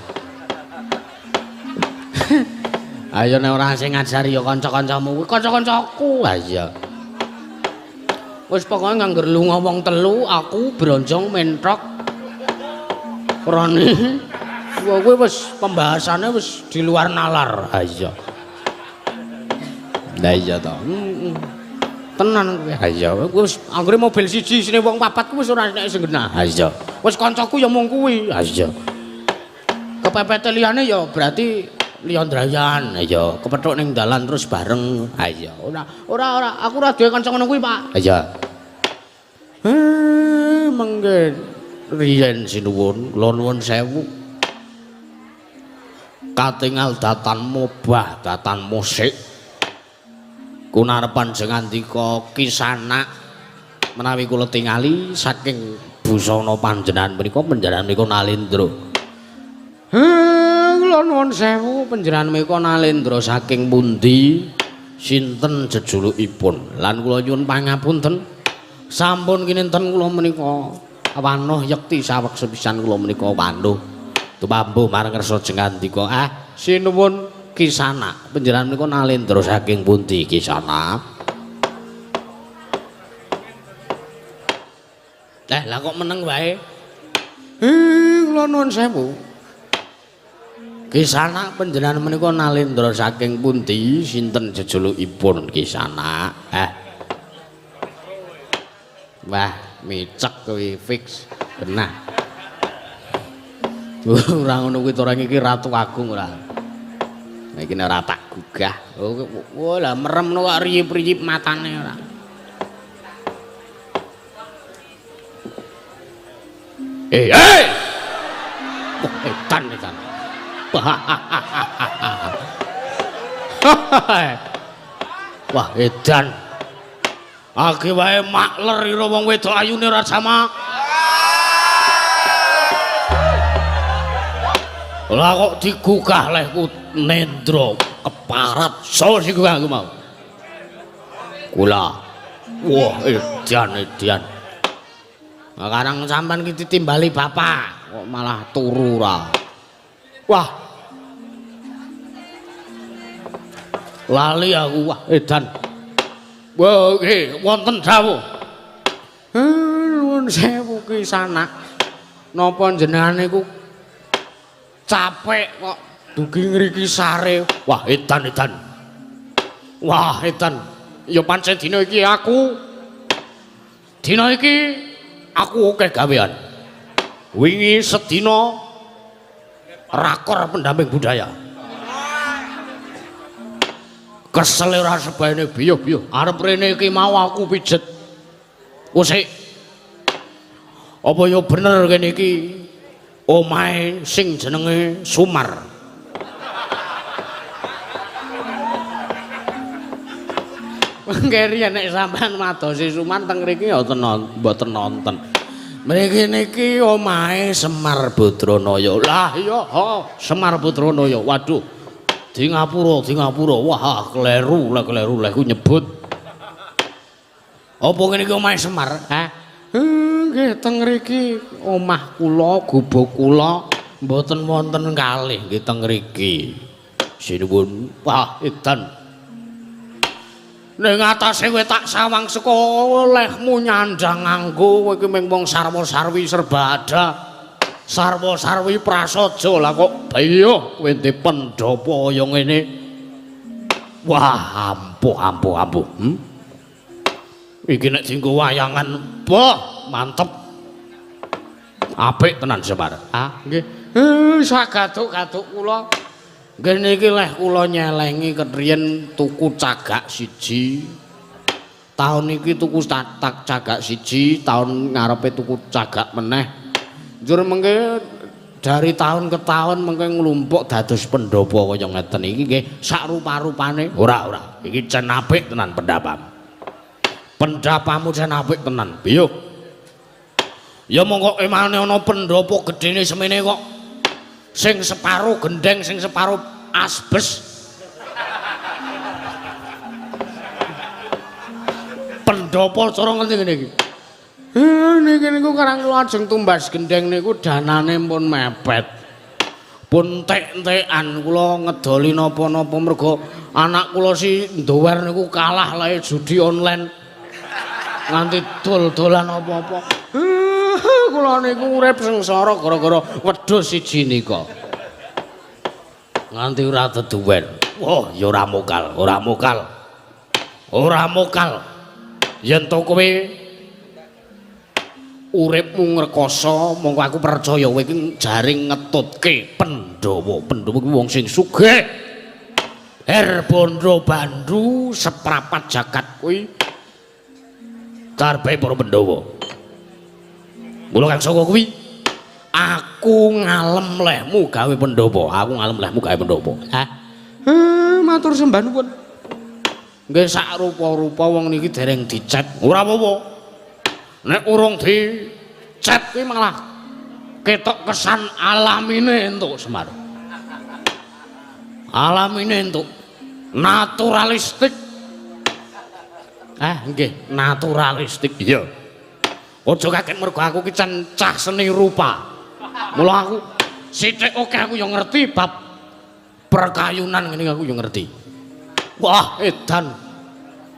Ayo nek ora sing ngajari ya kanca-kancamu kuwi kanca-kancaku. Ha iya. Wis pokoke ngangger lunga wong telu, aku bronjong mentok. Roni. Wah kuwi wis pembahasannya wis di luar nalar. Ha iya. Lah iya to. Tenan kuwi. Ha iya, kuwi wis anggere mobil siji isine wong papat kuwi wis ora nek sing genah. Ha iya. Wis kancaku ya mung kuwi. Ha iya. Kepepete liyane ya berarti liya ndrayan. Ha iya, kepethuk ning dalan terus bareng. Ha iya. Ora ora ora aku ora duwe kanca ngono kuwi, Pak. Ha iya. Mengke riyen sinuwun, kula nuwun sewu. Katingal datan mobah, datan musik. Kunarepan jengandika kisanak menawi kula tingali saking busana panjenengan menika panjenengan menika nalendra. Kula nuwun sewu panjenengan menika nalendra saking pundi sinten jejulukipun lan kula nyuwun pangapunten sampun kinten kula menika wanuh yekti saweg sepisan kula menika wanuh tumambuh marang ngersa jengandika. Sinuwun Kisana panjenengan menika nalendra saking pundi Kisana? Lah kok meneng wae? Kula nuwun sewu. Kisana panjenengan menika nalendra saking pundi sinten jejulukipun Kisana? Wah, micek kuwi fix genah. Ora ngono kuwi to iki Ratu Agung ora. Iki nek ora tak gugah. Oh, lah meremno kok riyip-riyip matane ora. Wah, edan edan. Wah, edan. Age wae makler ira wong wedok ayune ora sama. Lah kok digugah lehku Nendra keparat. Sopo sing gugah aku mau? Kula. Wah, edan edan. Nah, karang sampean ki ditimbali bapak kok malah turu ra. Wah. Lali aku, wah edan. Wah, nggih, wonten dawuh. Nuwun sewu ki sanak. Napa jenengan niku capek kok dugi ngriki sare. Wah, edan edan. Wah, edan. Ya pancen dina iki aku akeh gawean. Wingi sedina rakor pendamping budaya. Kesel ora sebaene biyuh-biyuh. Arep rene iki mau aku pijet. Usik. Apa ya bener kene iki omahe sing jenenge Sumar. Mengke riyen nek sampean madosi Sumar teng mriki ya mboten nonton. Mriki niki omahe Semar Badranaya. Lah iya, Semar Badranaya. Waduh. Di ngapura, di ngapura. Wah, kleru, kleru, leh ku nyebut. Apa ngene iki omahe Semar? Hah? Nggih, teng mriki omah kula, gubuk kula mboten wonten kalih nggih teng mriki. Sinuwun. Wah, edan. Ning atase kowe tak sawang saka olehmu nyandang nganggo kowe iki mung wong sarwa-sarwi serba ada. Sarwa-sarwi prasaja. Lah kok biyuh kowe ndek pendhapa kaya ngene. Wah, ampuh ampuh ampuh. Iki nek dienggo wayangan, boh, mantep. Apik tenan Semar. Ah, nggih. Sagaduk-gaduk kula. Nggih niki leh kula nyelengi ketriyen tuku cagak siji. Taun iki tuku tak cagak siji, taun ngarepe tuku cagak meneh. Njur mengke dari tahun ke tahun mengke nglumpuk dados pendhapa kaya ngeten iki nggih sak rupa-rupane. Ora ora, iki cen apik tenan pendhapamu. Pendhapamu cen apik tenan. Biyuh. Ya mongko emane ana pendhapa gedene semene kok. Sing separo gendeng, sing separo asbes. Pendhapa cara ngerti ngene iki. Niki niku karang kula ajeng tumbas gendeng niku danane pun mepet. Pun entek-entekan kula ngedoli napa-napa mergo anak kula si ndower niku kalah lae judi online. Nganti dol-dolan apa-apa. Kula niku urip sengsara gara-gara wedhus siji nika. Nganti ora deduwen. Wah, ya ora mokal, ora mokal. Ora mokal. Yen to kowe uripmu ngrekoso, mongko aku percaya kowe iki jaring ngetutke Pandhawa. Pandhawa kuwi wong sing sugih. Her bondo bandu seprapat jagat kuwi karepe para Pandhawa. Mula kang saka kuwi aku ngalem lehmu gawe Pandhawa, aku ngalem lehmu gawe Pandhawa. Hah? Matur sembah nuwun. Nggih sak rupa-rupa wong niki dereng dicet. Ora apa-apa. Nek urung dicet kuwi malah ketok kesan alamine entuk Semar. Alamine entuk naturalistik. Nggih, naturalistik. Iya. Aja kaget mergo aku ki cah seni rupa. Mula aku sithik akeh aku ya ngerti bab perkayunan ngene aku ya ngerti. Wah, edan.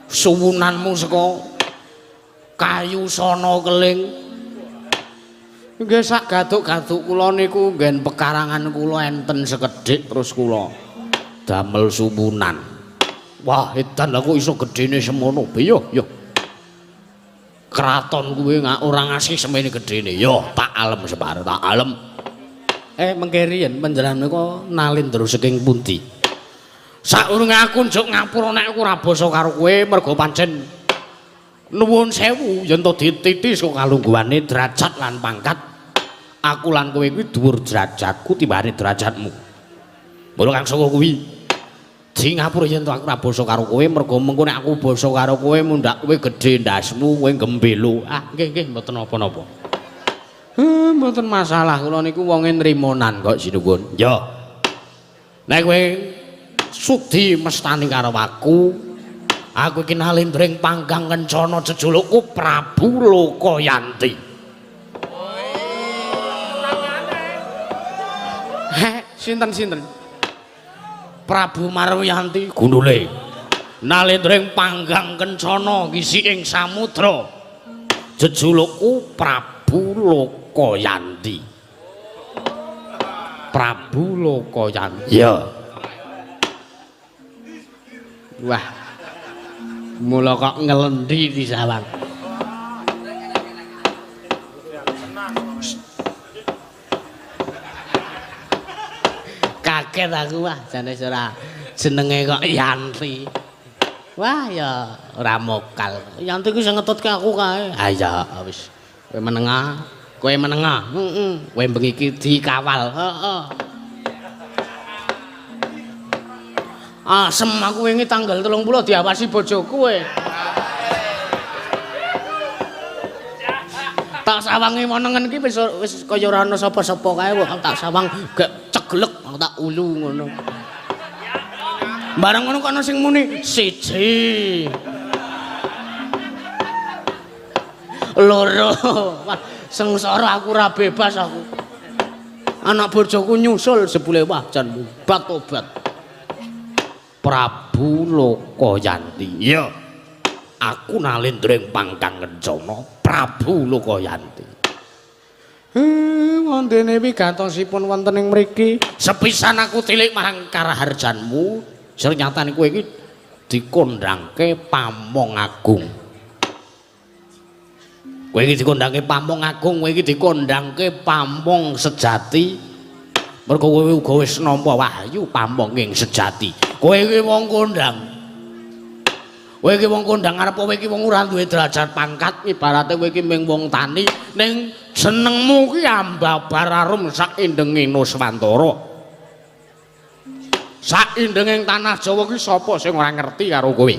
Suwunanmu saka kayu sono keling. Nggih sak gaduk-gaduk kula niku nggen pekarangan kula enten sekedhik terus kula damel suwunan. Wah, edan lah kok iso gedene semono. Yo yo. Kraton kuwi ora ngasih semene gedene. Yo tak alem Semar, tak alem. Mengke riyen panjenengan menika nalindra saking pundi? Saurunge aku njuk ngapura nek aku ora basa karo kowe mergo pancen nuwun sewu yen to dititi saka kalungguhane derajat lan pangkat. Aku lan kowe kuwi dhuwur derajatku timbane derajatmu. Mula kang saka kuwi Di ngapura yen to aku ora basa karo kowe mergo mengko nek aku basa karo kowe mundhak kowe gedhe ndasmu, kowe gembelo. Ah, nggih nggih mboten napa-napa. Mboten masalah kula niku wonge nrimonan kok sinuwun. Ya. Nek kowe sudi mestani karo aku, aku iki nalindring panggang kencana jejulukku Prabu Lokayanti. Heh, sinten-sinten? Prabu Marwiyanti gundule. Nalindring panggang kencana ngisi ing samudra. Jejulukku Prabu Lokayanti. Prabu Lokayanti. Ya. Wah. Mula kok ngelendi di sawang. Kaget aku wah jane ora jenenge kok Yanti. Wah ya ora mokal. Yanti ku sing ngetutke aku kae. Ha iya wis. Kowe menengah, kowe menengah. Heeh. Kowe bengi iki dikawal. Heeh. Asem aku wingi tanggal 30 diawasi bojoku kowe. Tak sawangi menengen iki wis wis kaya ora ana sapa-sapa kae wah tak sawang gak ceglek tak ulu ngono. Bareng ngono kok ana sing muni siji. Loro. Wah, sengsara aku ora bebas aku. Anak bojoku nyusul jebule wah jan obat-obat. Prabu Lokayanti. Iya. Aku nalindring pangkang kencana Prabu Lokayanti. Wondene wigatosipun wonten ing mriki. Sepisan aku tilik marang karaharjanmu, sernyatane kowe iki dikondhangke Pamong Agung. Kowe iki dikondhangke Pamong Agung, kowe iki dikondhangke Pamong sejati. Mergo kowe uga wis nampa wahyu pamong ing sejati. Kowe iki wong kondhang. Kowe iki wong kondhang arep kowe iki wong ora duwe derajat pangkat, ibarate kowe iki mung wong tani ning senengmu ki ambabar arum sak indenge Nuswantara. Sak indenging tanah Jawa ki sapa sing ora ngerti karo kowe?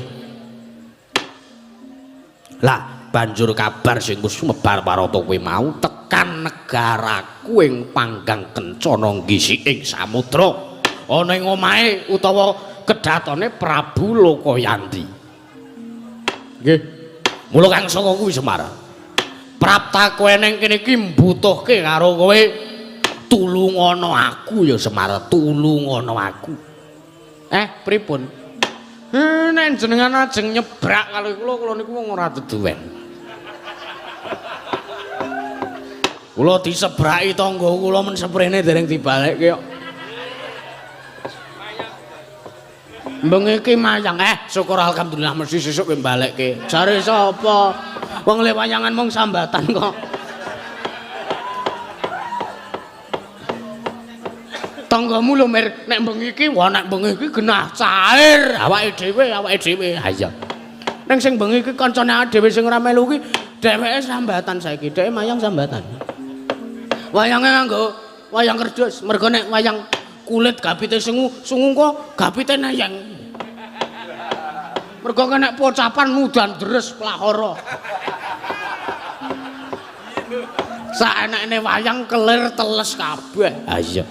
Lah, banjur kabar sing wis sumebar parata kowe mau tekan negaraku ing panggang kencana nggisi ing samudra. Ana ing omahe utawa kedatone Prabu Lokayanti. Nggih. Mula kang saka kuwi Semar. Prapta kowe ning kene iki mbutuhke karo kowe. Tulungana aku ya Semar, tulungana aku. Pripun? Nek jenengan ajeng nyebrak karo kula, kula niku wong ora deduwen. Kula disebraki tangga kula men seprene dereng dibalekke kok. Bengi iki mayang, syukur alhamdulillah mesti sesuk kowe balekke. Jare sapa? Wong le wayangan mung sambatan kok. Tanggamu lho Mir, nek bengi iki, wah nek bengi iki genah cair awake dhewe, awake dhewe. Ha iya. Ning sing bengi iki kancane awake dhewe sing ora melu iki dheweke sambatan saiki, dheweke mayang sambatan. Wayange nganggo wayang kerdus, mergo nek wayang kulit gapite sungu, sungu kok gapite neyeng. Mergo nek pocapan udan deres plahara. Saenekne wayang kelir teles kabeh. Ha iya.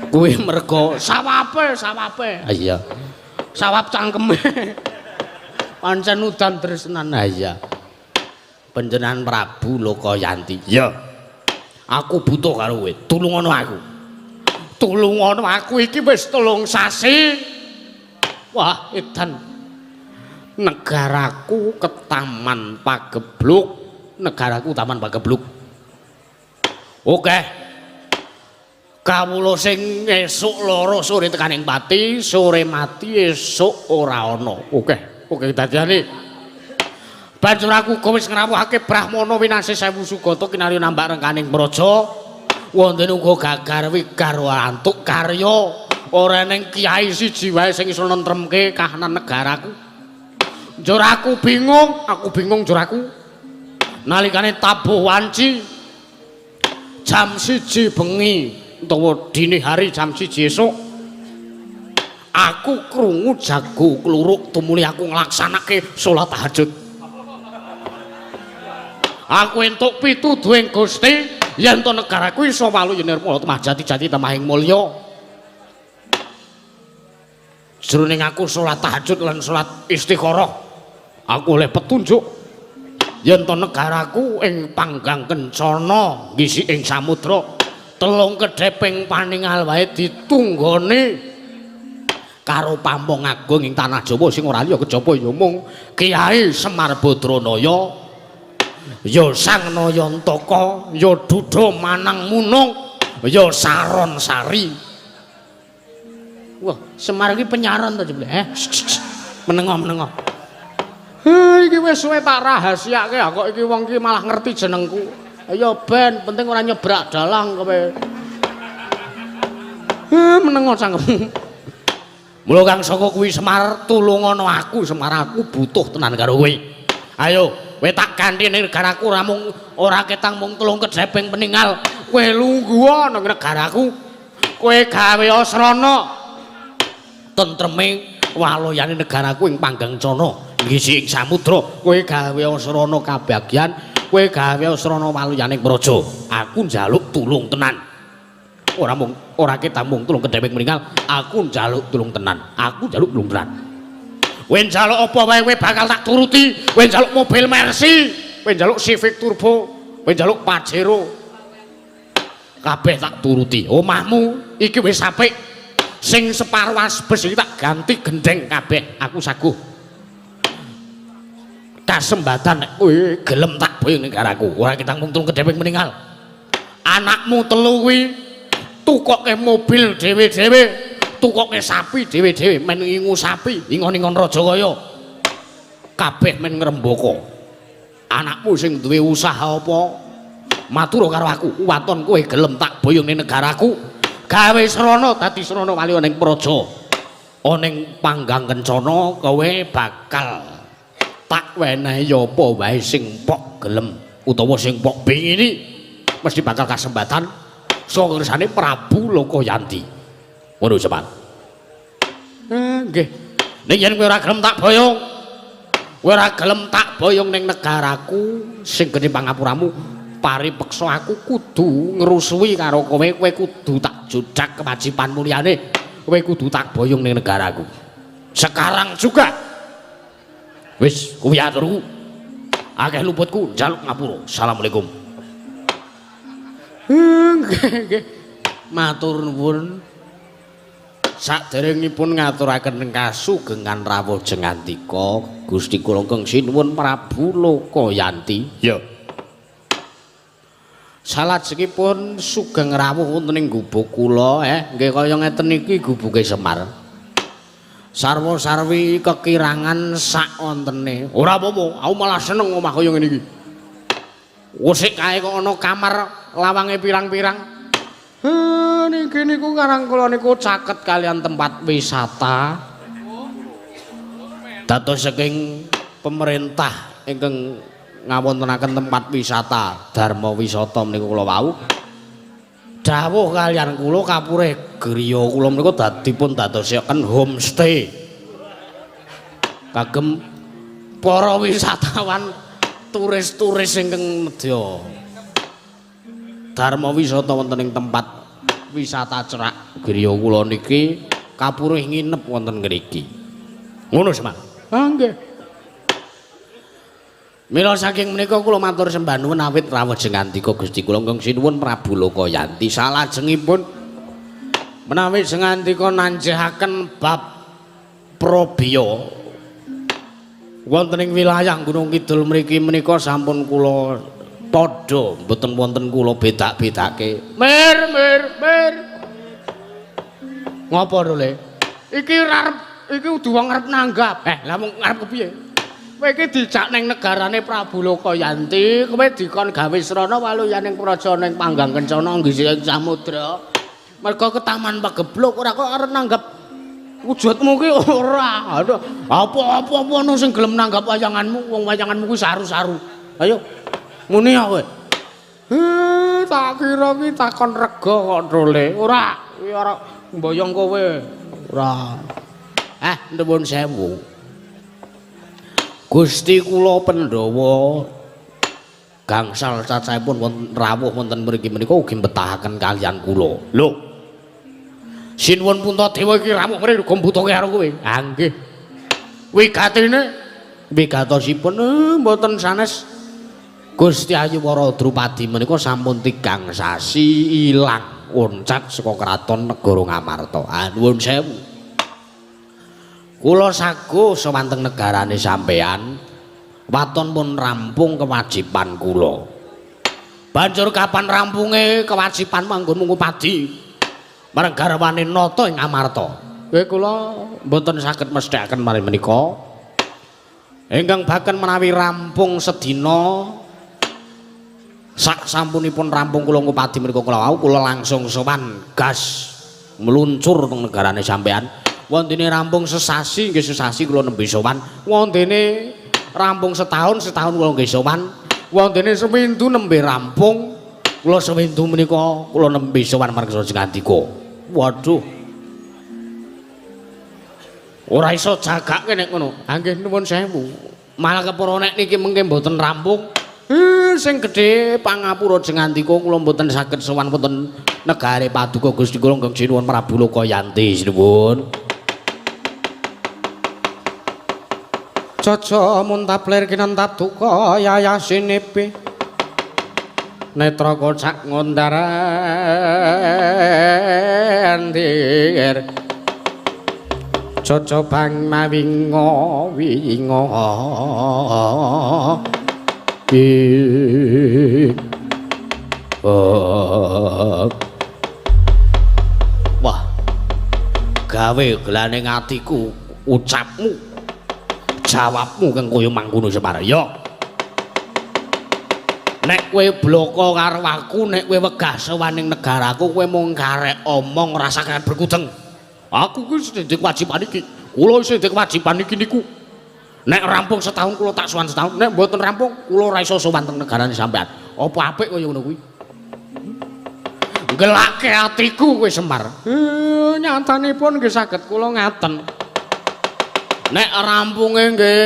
Kuwi mergo sawape, sawape. Ha iya. Sawap cangkeme. Pancen udan deres tenan. Ha iya. Panjenengan Prabu Lokayanti. Iya. Aku butuh karo kowe. Tulungono aku. Tulungono aku iki wis 3 sasi. Wah, edan. Negaraku ketaman pagebluk. Negaraku taman pagebluk. Oke. Kawula sing esuk loro sore tekaning pati, sore mati esuk ora ana. Oke, oke dadiane. Banjur aku uga wis ngrawuhake Brahmana winasih sewu sugata kinarya nambak rengkaning praja. Wonten uga gagar wigar antuk karya. Ora eneng kiai siji wae sing iso nentremke kahanan negaraku. Njur aku bingung njur aku. Nalikane tabuh wanci jam 1 bengi utawa dini hari jam 1 esuk. Aku krungu jago kluruk tumuli aku nglaksanake salat tahajud. Aku entuk pituduhing Gusti yen to negaraku iso waluya nirmala temah jati-jati temahing mulya. Jroning aku salat tahajud lan salat istikharah, aku oleh petunjuk yen to negaraku ing panggang kencana ngisi ing samudra telung kedheping paningal wae ditunggone karo pamong agung ing tanah Jawa sing ora liya kejaba ya mung Kyai Semar Badranaya, ya Sang Nayantaka, ya Duda Manang Munung, ya Saron Sari. Wah, Semar iki penyaron to jebule, eh? Menengo-menengo. Iki wis suwe tak rahasiake kok iki wong iki malah ngerti jenengku. Ya ben, penting ora nyebrak dalang kowe. Menengo cangkemmu. Mula kang saka kuwi Semar tulungono aku, Semar aku butuh tenan karo kowe. Ayo, kowe tak ganti ning negaraku ora mung ora ketang mung telung kedheping peningal. Kowe lungguh nang negaraku. Kowe gawe asrana tentreme waloyane negaraku ing Panggang Cana ngisi ing samudra. Kowe gawe asrana kabagyan, kowe gawe asrana waluyane praja. Aku njaluk tulung tenan. Ora mung ora ketang mung tulung kedheping meninggal, aku njaluk tulung tenan. Aku njaluk tulung tenan. Kowe njaluk apa wae kowe bakal tak turuti. Kowe njaluk mobil Mercy, kowe njaluk Civic Turbo, kowe njaluk Pajero. Kabeh tak turuti. Omahmu iki wis apik. Sing separo asbes iki tak ganti gendeng kabeh. Aku saguh. Kasembatan nek kowe gelem tak boyong negaraku. Ora ketang mung tulung kedheping meninggal. Anakmu telu kuwi tukoke mobil dhewe-dhewe, tukoke sapi dhewe-dhewe, men ngingu sapi, ingon-ingon raja kaya. Kabeh men ngrembaka. Anakmu sing duwe usaha apa? Matur karo aku, waton kowe gelem tak boyong ning negaraku. Gawe srana dadi srana wali ning praja. Ning Panggang Kencana kowe bakal tak wenehi apa wae sing pok gelem utawa sing pok pingini mesti bakal kasembatan saka ngersane Prabu Lokayanti. Ngono Semar. Nggih. Ning yen kowe ora gelem tak boyong, kowe ora gelem tak boyong ning negaraku sing gedhe pangapuramu, paripeksa aku kudu ngrusuhi karo kowe, kowe kudu tak judak kewajiban mulyane, kowe kudu tak boyong ning negaraku. Sekarang juga. Wis kuwi aturku. Akeh luputku njaluk ngapura. Assalamualaikum. Nggih, nggih. Matur nuwun. Saderengipun ngaturaken kasugengan rawuh jengandika Gusti kula ingkang sinuwun Prabu Lokayanti. Ya. Salajengipun sugeng rawuh wonten ing gubuk kula, nggih kaya ngeten iki gubuke Semar. Sarwa-sarwi kekirangan sak wontene. Ora apa-apa, aku malah seneng omah kaya ngene iki. Usik kae kok ana kamar lawange pirang-pirang. Niki niku karang kula niku caket kalian tempat wisata. Dados saking pemerintah ingkang ngawontenaken tempat wisata Dharma Wisata menika kula wau. Dawuh kalian kula kapure griya kula menika dipun dadosaken homestay. Kagem para wisatawan turis-turis ingkang nedya Dharma Wisata wonten ing tempat wisata cerak griya kula niki kapurih nginep wonten ngriki. Ngono Semar. Ah nggih. Mila saking menika kula matur sembah nuwun awit rawuh jengandika Gusti kula ingkang sinuwun Prabu Lokayanti. Salajengipun menawi jengandika nanjehaken bab probya wonten ing wilayah Gunung Kidul mriki menika sampun kula padha mboten wonten kula bedak-bedake. Mir mir mir. Ngopo to, Le? Iki arep iki kudu wong arep nanggap. Lah mung arep kepiye? Kowe iki dijak ning negarane Prabu Lokayanti, kowe dikon gawe srana waluyaning praja ning Panggang Kencana nggih ing samudra. Mergo ketaman pagebluk ora kok arep nanggap wujudmu ki ora. Aduh, apa-apa ono sing gelem nanggap wayanganmu, wong wayanganmu kuwi saru-saru. Ayo muni ya kowe. Tak kira ki takon rega kok, Dole. Ora, kuwi ora mboyong kowe. Ora. Ah, nuwun sewu. Gusti kula Pandhawa gangsal cacahipun wonten rawuh wonten mriki menika ugi mbetahaken kaliyan kula. Lho. Sinuwun Puntadewa iki rawuh mrene gombutoke karo kowe. Ah nggih. Wigatine wigatosipun mboten sanes Gusti Ayu Wara Drupadi menika sampun 3 sasi ilang oncat saka kraton negara Ngamarta. Ah nuwun sewu. Kula sago sowan teng negarane sampeyan. Waton pun rampung kewajiban kula. Banjur kapan rampunge kewajiban manggon ngupadi marang garwane nata ing Ngamarta? Nggih kula mboten saged mesthekaken malih menika. Ingkang baken menawi rampung sedina sak sampunipun rampung kula ngupadi menika kula wau kula langsung sowan gas meluncur teng negarane sampean. Wontene rampung sesasi nggih sesasi kula nembe sowan. Wontene rampung setahun setahun kula nggih sowan. Wontene sewindu nembe rampung kula sewindu menika kula nembe sowan marang Jengandika. Waduh. Ora iso jagake nek ngono. Ha nggih nuwun sewu. Malah kepara nek niki mengke mboten rampung. Sing gedhe pangapura Jengandika kula mboten saged sowan wonten negare paduka Gusti kula ingkang sinuwun Prabu Lokayanti sinuwun. Caca muntaplir kinentap duka yayasinipi netra kocak ngondaran dir caca bang mawinga winga Wah, gawe gelane atiku ucapmu jawabmu kang kaya mangkono Semar. Ya. Nek kowe bloko karo aku, nek kowe wegah sowan ning negaraku, kowe mung karek omong rasa kan berkudeng. Aku kuwi sing ndek kewajiban iki. Kula sing ndek kewajiban iki niku. Nek rampung setahun kula tak sowan setahun, nek mboten rampung kula ora iso sowan teng negarane sampean. Apa apik kaya ngono kuwi? Gelake atiku kowe Semar. Nyatanipun nggih saged kula ngaten. Nek rampunge nggih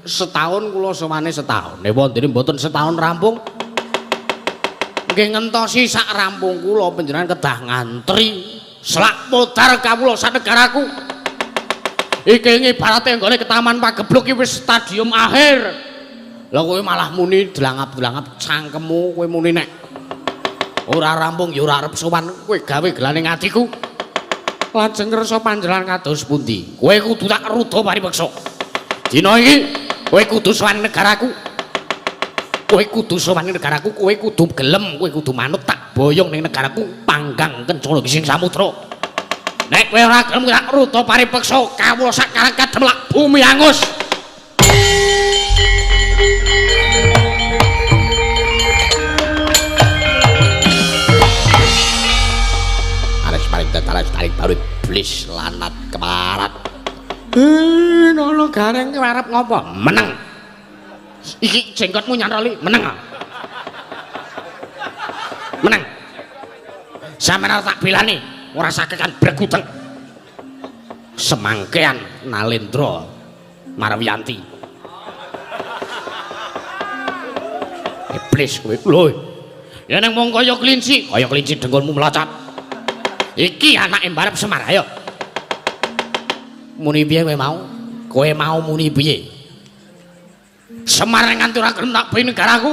setahun kula sowane setahun. Nek wontene mboten setahun rampung nggih ngentosi sak rampung kula panjenengan kedah ngantri selak modar kawula sak negaraku. Iki ngibarate nggone ke Taman Pagebluk iki wis stadium akhir. Lah kowe malah muni dlangap-dlangap cangkemmu kowe muni nek ora rampung ya ora arep sowan kowe gawe gelane atiku. Lajeng kersa panjenengan kados pundi? Kowe kudu tak ruda paripeksa. Dina iki kowe kudu sowan negaraku. Kowe kudu sowan negaraku, kowe kudu gelem, kowe kudu manut tak boyong ning negaraku panggang kencana gising samudra. Nek kowe ora gelem tak ruda paripeksa kawula sak karang kademlak bumi angus. Aris paring tetaras tarik baru iblis lanat kemarat. Nono gareng kowe arep ngopo? Meneng. Iki jengkotmu nyantroli, meneng. Meneng. Sampeyan tak bilani ora sakekan bregudeng. Semangkean Nalendra Marwiyanti. Iblis kowe. Lho. Ya nang wong kaya kelinci dengkulmu mlocat. Iki anake mbarep Semar, ayo. Muni piye kowe mau? Kowe mau muni piye? Semar nganti ora gelem tak ben negaraku.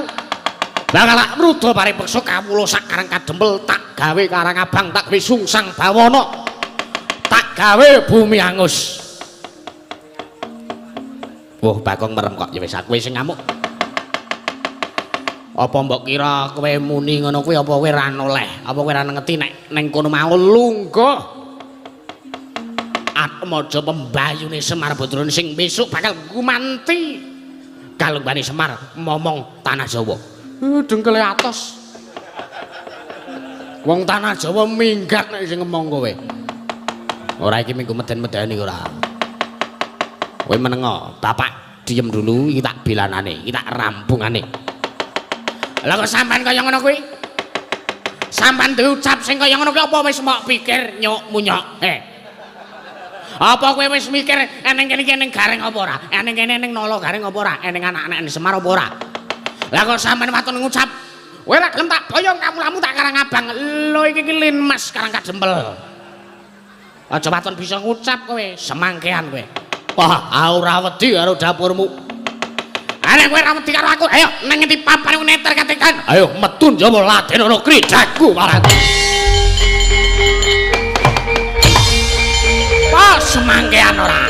Bakal tak mruda paripeksa kawula sak karang kadempel tak gawe karang abang tak gawe sungsang bawana. Tak gawe bumi angus. Wah, Bagong merem kok ya wis aku sing ngamuk. Apa mbok kira kowe muni ngono kuwi apa kowe ora noleh? Apa kowe ora ngerti nek ning kono mau lungguh Atmaja pembayune Semar Badrane sing besok bakal gumanti kalunggane Semar momong tanah Jawa. Dengkele atos. Wong tanah Jawa minggat nek sing ngomong kowe. Ora iki minggu meden-medeni ora. Kowe menengo, bapak diem dulu iki tak belanane, iki tak rampungane. Lah kok sampean kaya ngono kuwi? Sampean diucap sing kaya ngono kuwi apa wis mok pikir nyok munyok? Apa kowe wis mikir eneng kene iki eneng Gareng apa ora? Eneng kene eneng Nala Gareng apa ora? Eneng anak-anak Semar apa ora? Lah kok sampean waton ngucap, kowe ora gelem tak boyong kamulamu tak Karang Abang. Lho iki ki Linmas Karang Kadempel. Aja waton bisa ngucap kowe, semangkean kowe. Wah, aku ora wedi karo dapurmu. Nek kowe ora wedi karo aku, ayo nang ngendi papan neter katekan. Ayo metu njaba laden ana krijakku marang. Wah, semangkean ora.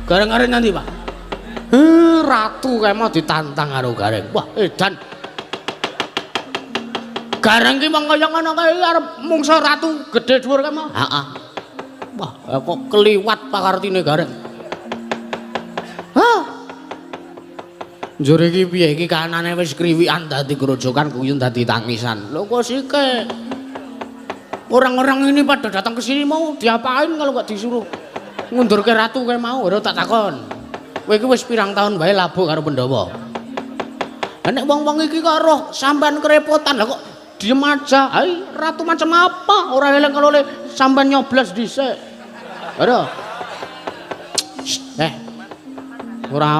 Gareng-gareng nanti, Pak. Ratu kae mau ditantang karo Gareng. Wah, edan. Gareng ki mong kaya ngono kae arep mungsa ratu gedhe dhuwur kae mau. Heeh. Wah, kok keliwat pakartine Gareng. Hah. Njur iki piye iki kanane wis kriwikan dadi grojokan guyun dadi tangisan. Lho kok sike. Orang-orang ini pada datang ke sini mau diapain kalau nggak disuruh ngundurke ratu kae mau ora tak takon. Kowe iki wis pirang tahun wae labuh karo Pandhawa. Lah nek wong-wong iki kok roh sampean kerepotan, lah kok diem aja. Hai, ratu macam apa? Ora eling kalau le sampean nyoblos dhisik. Ora. Ora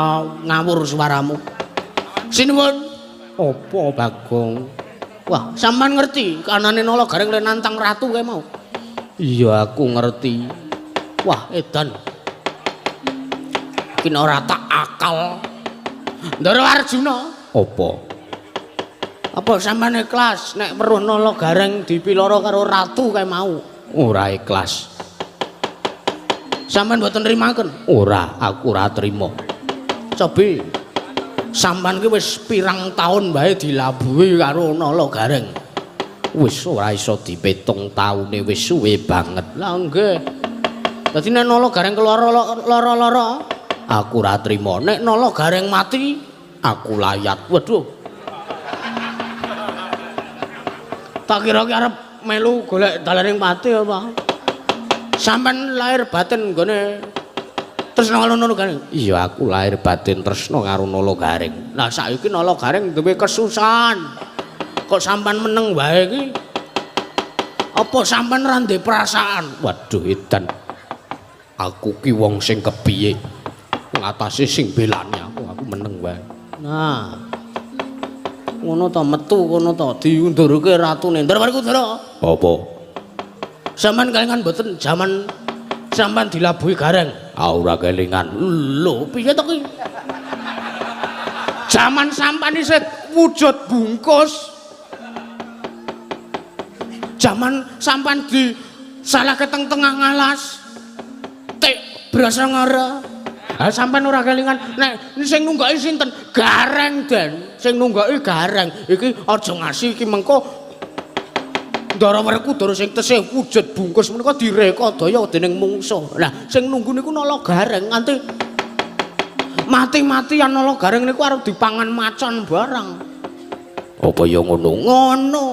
ngawur suaramu. Sinuwun. Apa Bagong? Wah, sampean ngerti kanane Nala Gareng le nantang ratu kae mau. Iya, aku ngerti. Wah, edan. Iki ora tak akal. Ndara Arjuna. Apa? Apa sampean ikhlas nek weruh Nala Gareng dipiloro karo ratu kae mau? Ora ikhlas. Sampean mboten nrimaken? Ora, aku ora trima. Cobi. Sampean ki wis pirang taun wae dilabuhi karo Nala Gareng. Wis ora iso dipitung taune, wis suwe banget. Lah nggih. Dadi nek Nala Gareng lara-lara, aku ora trima. Nek Nala Gareng mati, aku layat. Waduh. Tak kira ki arep melu golek dalaning pati apa. Sampeyan lahir batin nggone tresna karo Nala Gareng. Iya, aku lahir batin tresna karo Nala Gareng. Lah saiki Nala Gareng duwe kesusahan. Kok sampean meneng wae iki? Apa sampean ora ndek perasaan? Waduh, edan. Aku ki wong sing kepiye? Ngatasi sing belani aku meneng wae. Nah. Ngono ta metu kono ta diundurke ratune. Ndara Werkudara. Apa? Sampeyan kelingan mboten jaman sampeyan dilabuhi Gareng? Ah, ora kelingan. Lho, piye to ki? Jaman sampeyan isih wujud bungkus. Jaman sampeyan di salah keteng tengah ngalas. Tik brasa ngara. Ha sampean ora kelingan nek sing nunggoki sinten? Gareng, Den. Sing nunggoki Gareng. Iki aja ngasi iki mengko Ndara Werkudara sing tesih wujud bungkus menika direkadaya dening mungsuh. Lah sing nunggu niku Nala Gareng nganti mati-matian Nala Gareng niku arep dipangan macan barang. Apa ya ngono? Ngono.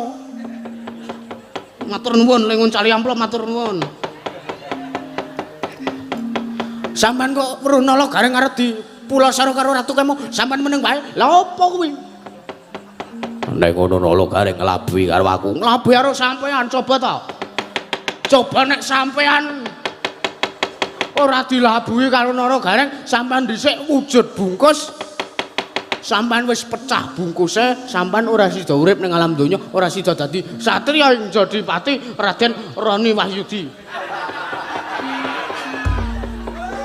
Matur nuwun le nguncali amplop matur nuwun. Sampeyan kok weruh Nala Gareng arep dipulasara karo ratu kemo, sampeyan meneng wae. Lah apa kuwi? Nek ngono Nala Gareng nglabuhi karo aku. Nglabuhi karo sampeyan coba ta. Coba nek sampeyan ora dilabuhi karo Nala Gareng, sampeyan dhisik wujud bungkus. Sampeyan wis pecah bungkuse, sampeyan ora sida urip ning alam donya, ora sida dadi satriya ing Jodipati Raden Roni Wahyudi.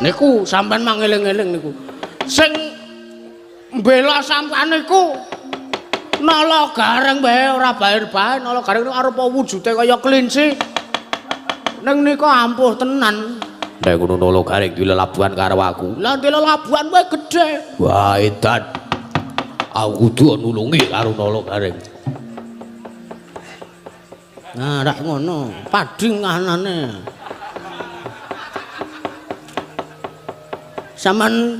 Niku sampeyan mangeling-eling niku. Sing mbela sampeyan niku Nala Gareng wae ora bair-bair. Nala Gareng niku arupa wujude kaya kelinci. Ning nika ampuh tenan. Nek ngono Nala Gareng dilelabuhan karo aku. Lah dilelabuhan wae gedhe. Wah, edan. Aku kudu nulungi karo Nala Gareng. Nah, rak ngono, padhing kahanane. Sampeyan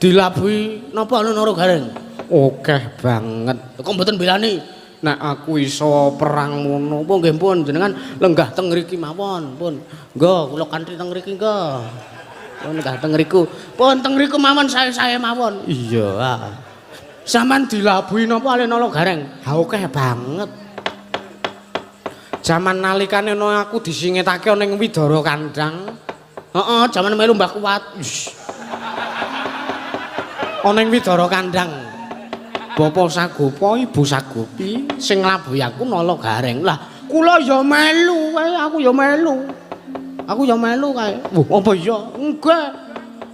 Dilabuhi napa Nara Gareng? Akeh banget. Kok mboten belani? Nek aku iso perang ngono, apa nggih pun jenengan lenggah teng mriki mawon, pun. Nggo kula kanthi teng mriki nggo. Pun lenggah teng mriku. Pun teng mriku mawon sae-sae mawon. Iya. Ah. Sampeyan dilabuhi napa Nara Gareng? Ha akeh banget. Jaman nalikane ana aku disingetake ana ing Widara Kandang. Heeh, jaman melu Mbah Kuwat. Ana ing Widara Kandang. Bapak Sagopa, Ibu Sagopi sing nglabuhi aku Nala Gareng. Lah, kula ya melu kae, aku ya melu. Aku ya melu kae. Wah, apa iya? Enggak.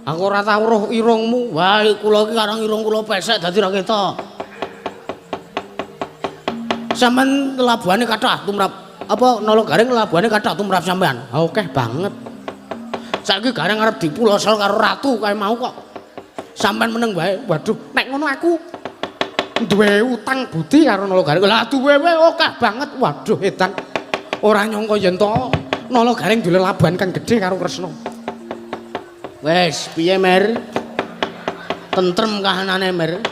Aku ora tau roh irungmu. Wah, kula iki karang irung kula pesek dadi ra ketok. Sampeyan labuhane kathah tumrap apa Nala Gareng labuhane kathah tumrap sampean. Ha akeh banget. Saiki Gareng arep dipulosol karo ratu kae mau kok. Sampeyan meneng wae. Waduh, nek ngono aku duwe utang budi karo Nala Gareng. Lah duwe wae akeh banget. Waduh, edan. Ora nyangka yen to Nala Gareng duwe labuhan kang gedhe karo Kresna. Wes, piye Mer? Tentrem kahanane Mer?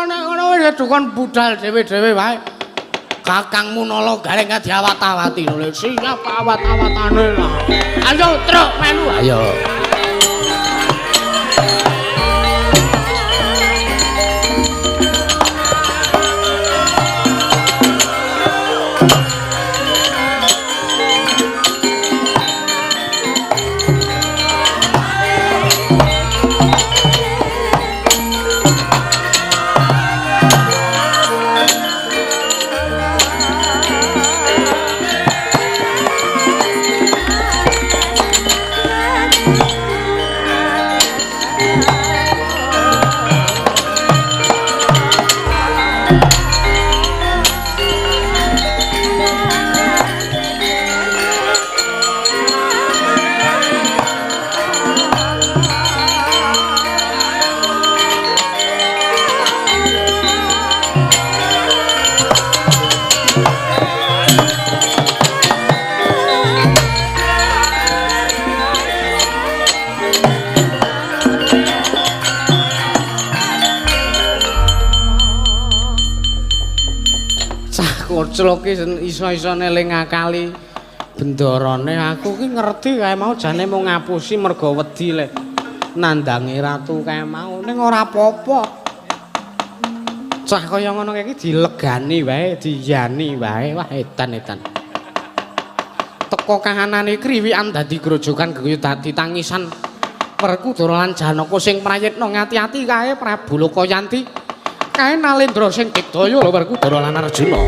Nek ngono wis dukon budal dhewe-dhewe wae. Kakangmu Nala Gareng ka diawat-awati lho. Siap awat-awatane lah. Ayo truk melu. Ayo. Koclok ki iso-isone eling ngakali bendarane aku ki ngerti kae mau jane mau ngapusi mergo wedi lek nandangi ratu kae mau ning ora apa-apa. Cah kaya ngono kae iki dilegani wae, diyani wae. Wah edan-edan. Teko kahanane kriwikan dadi grojogan geguyu dadi tangisan Werkudara lan Janaka sing prayitna ngati-ati kae Prabu Lokayanti. Kae Nalendra sing digdaya lho Werkudara lan Arjuna.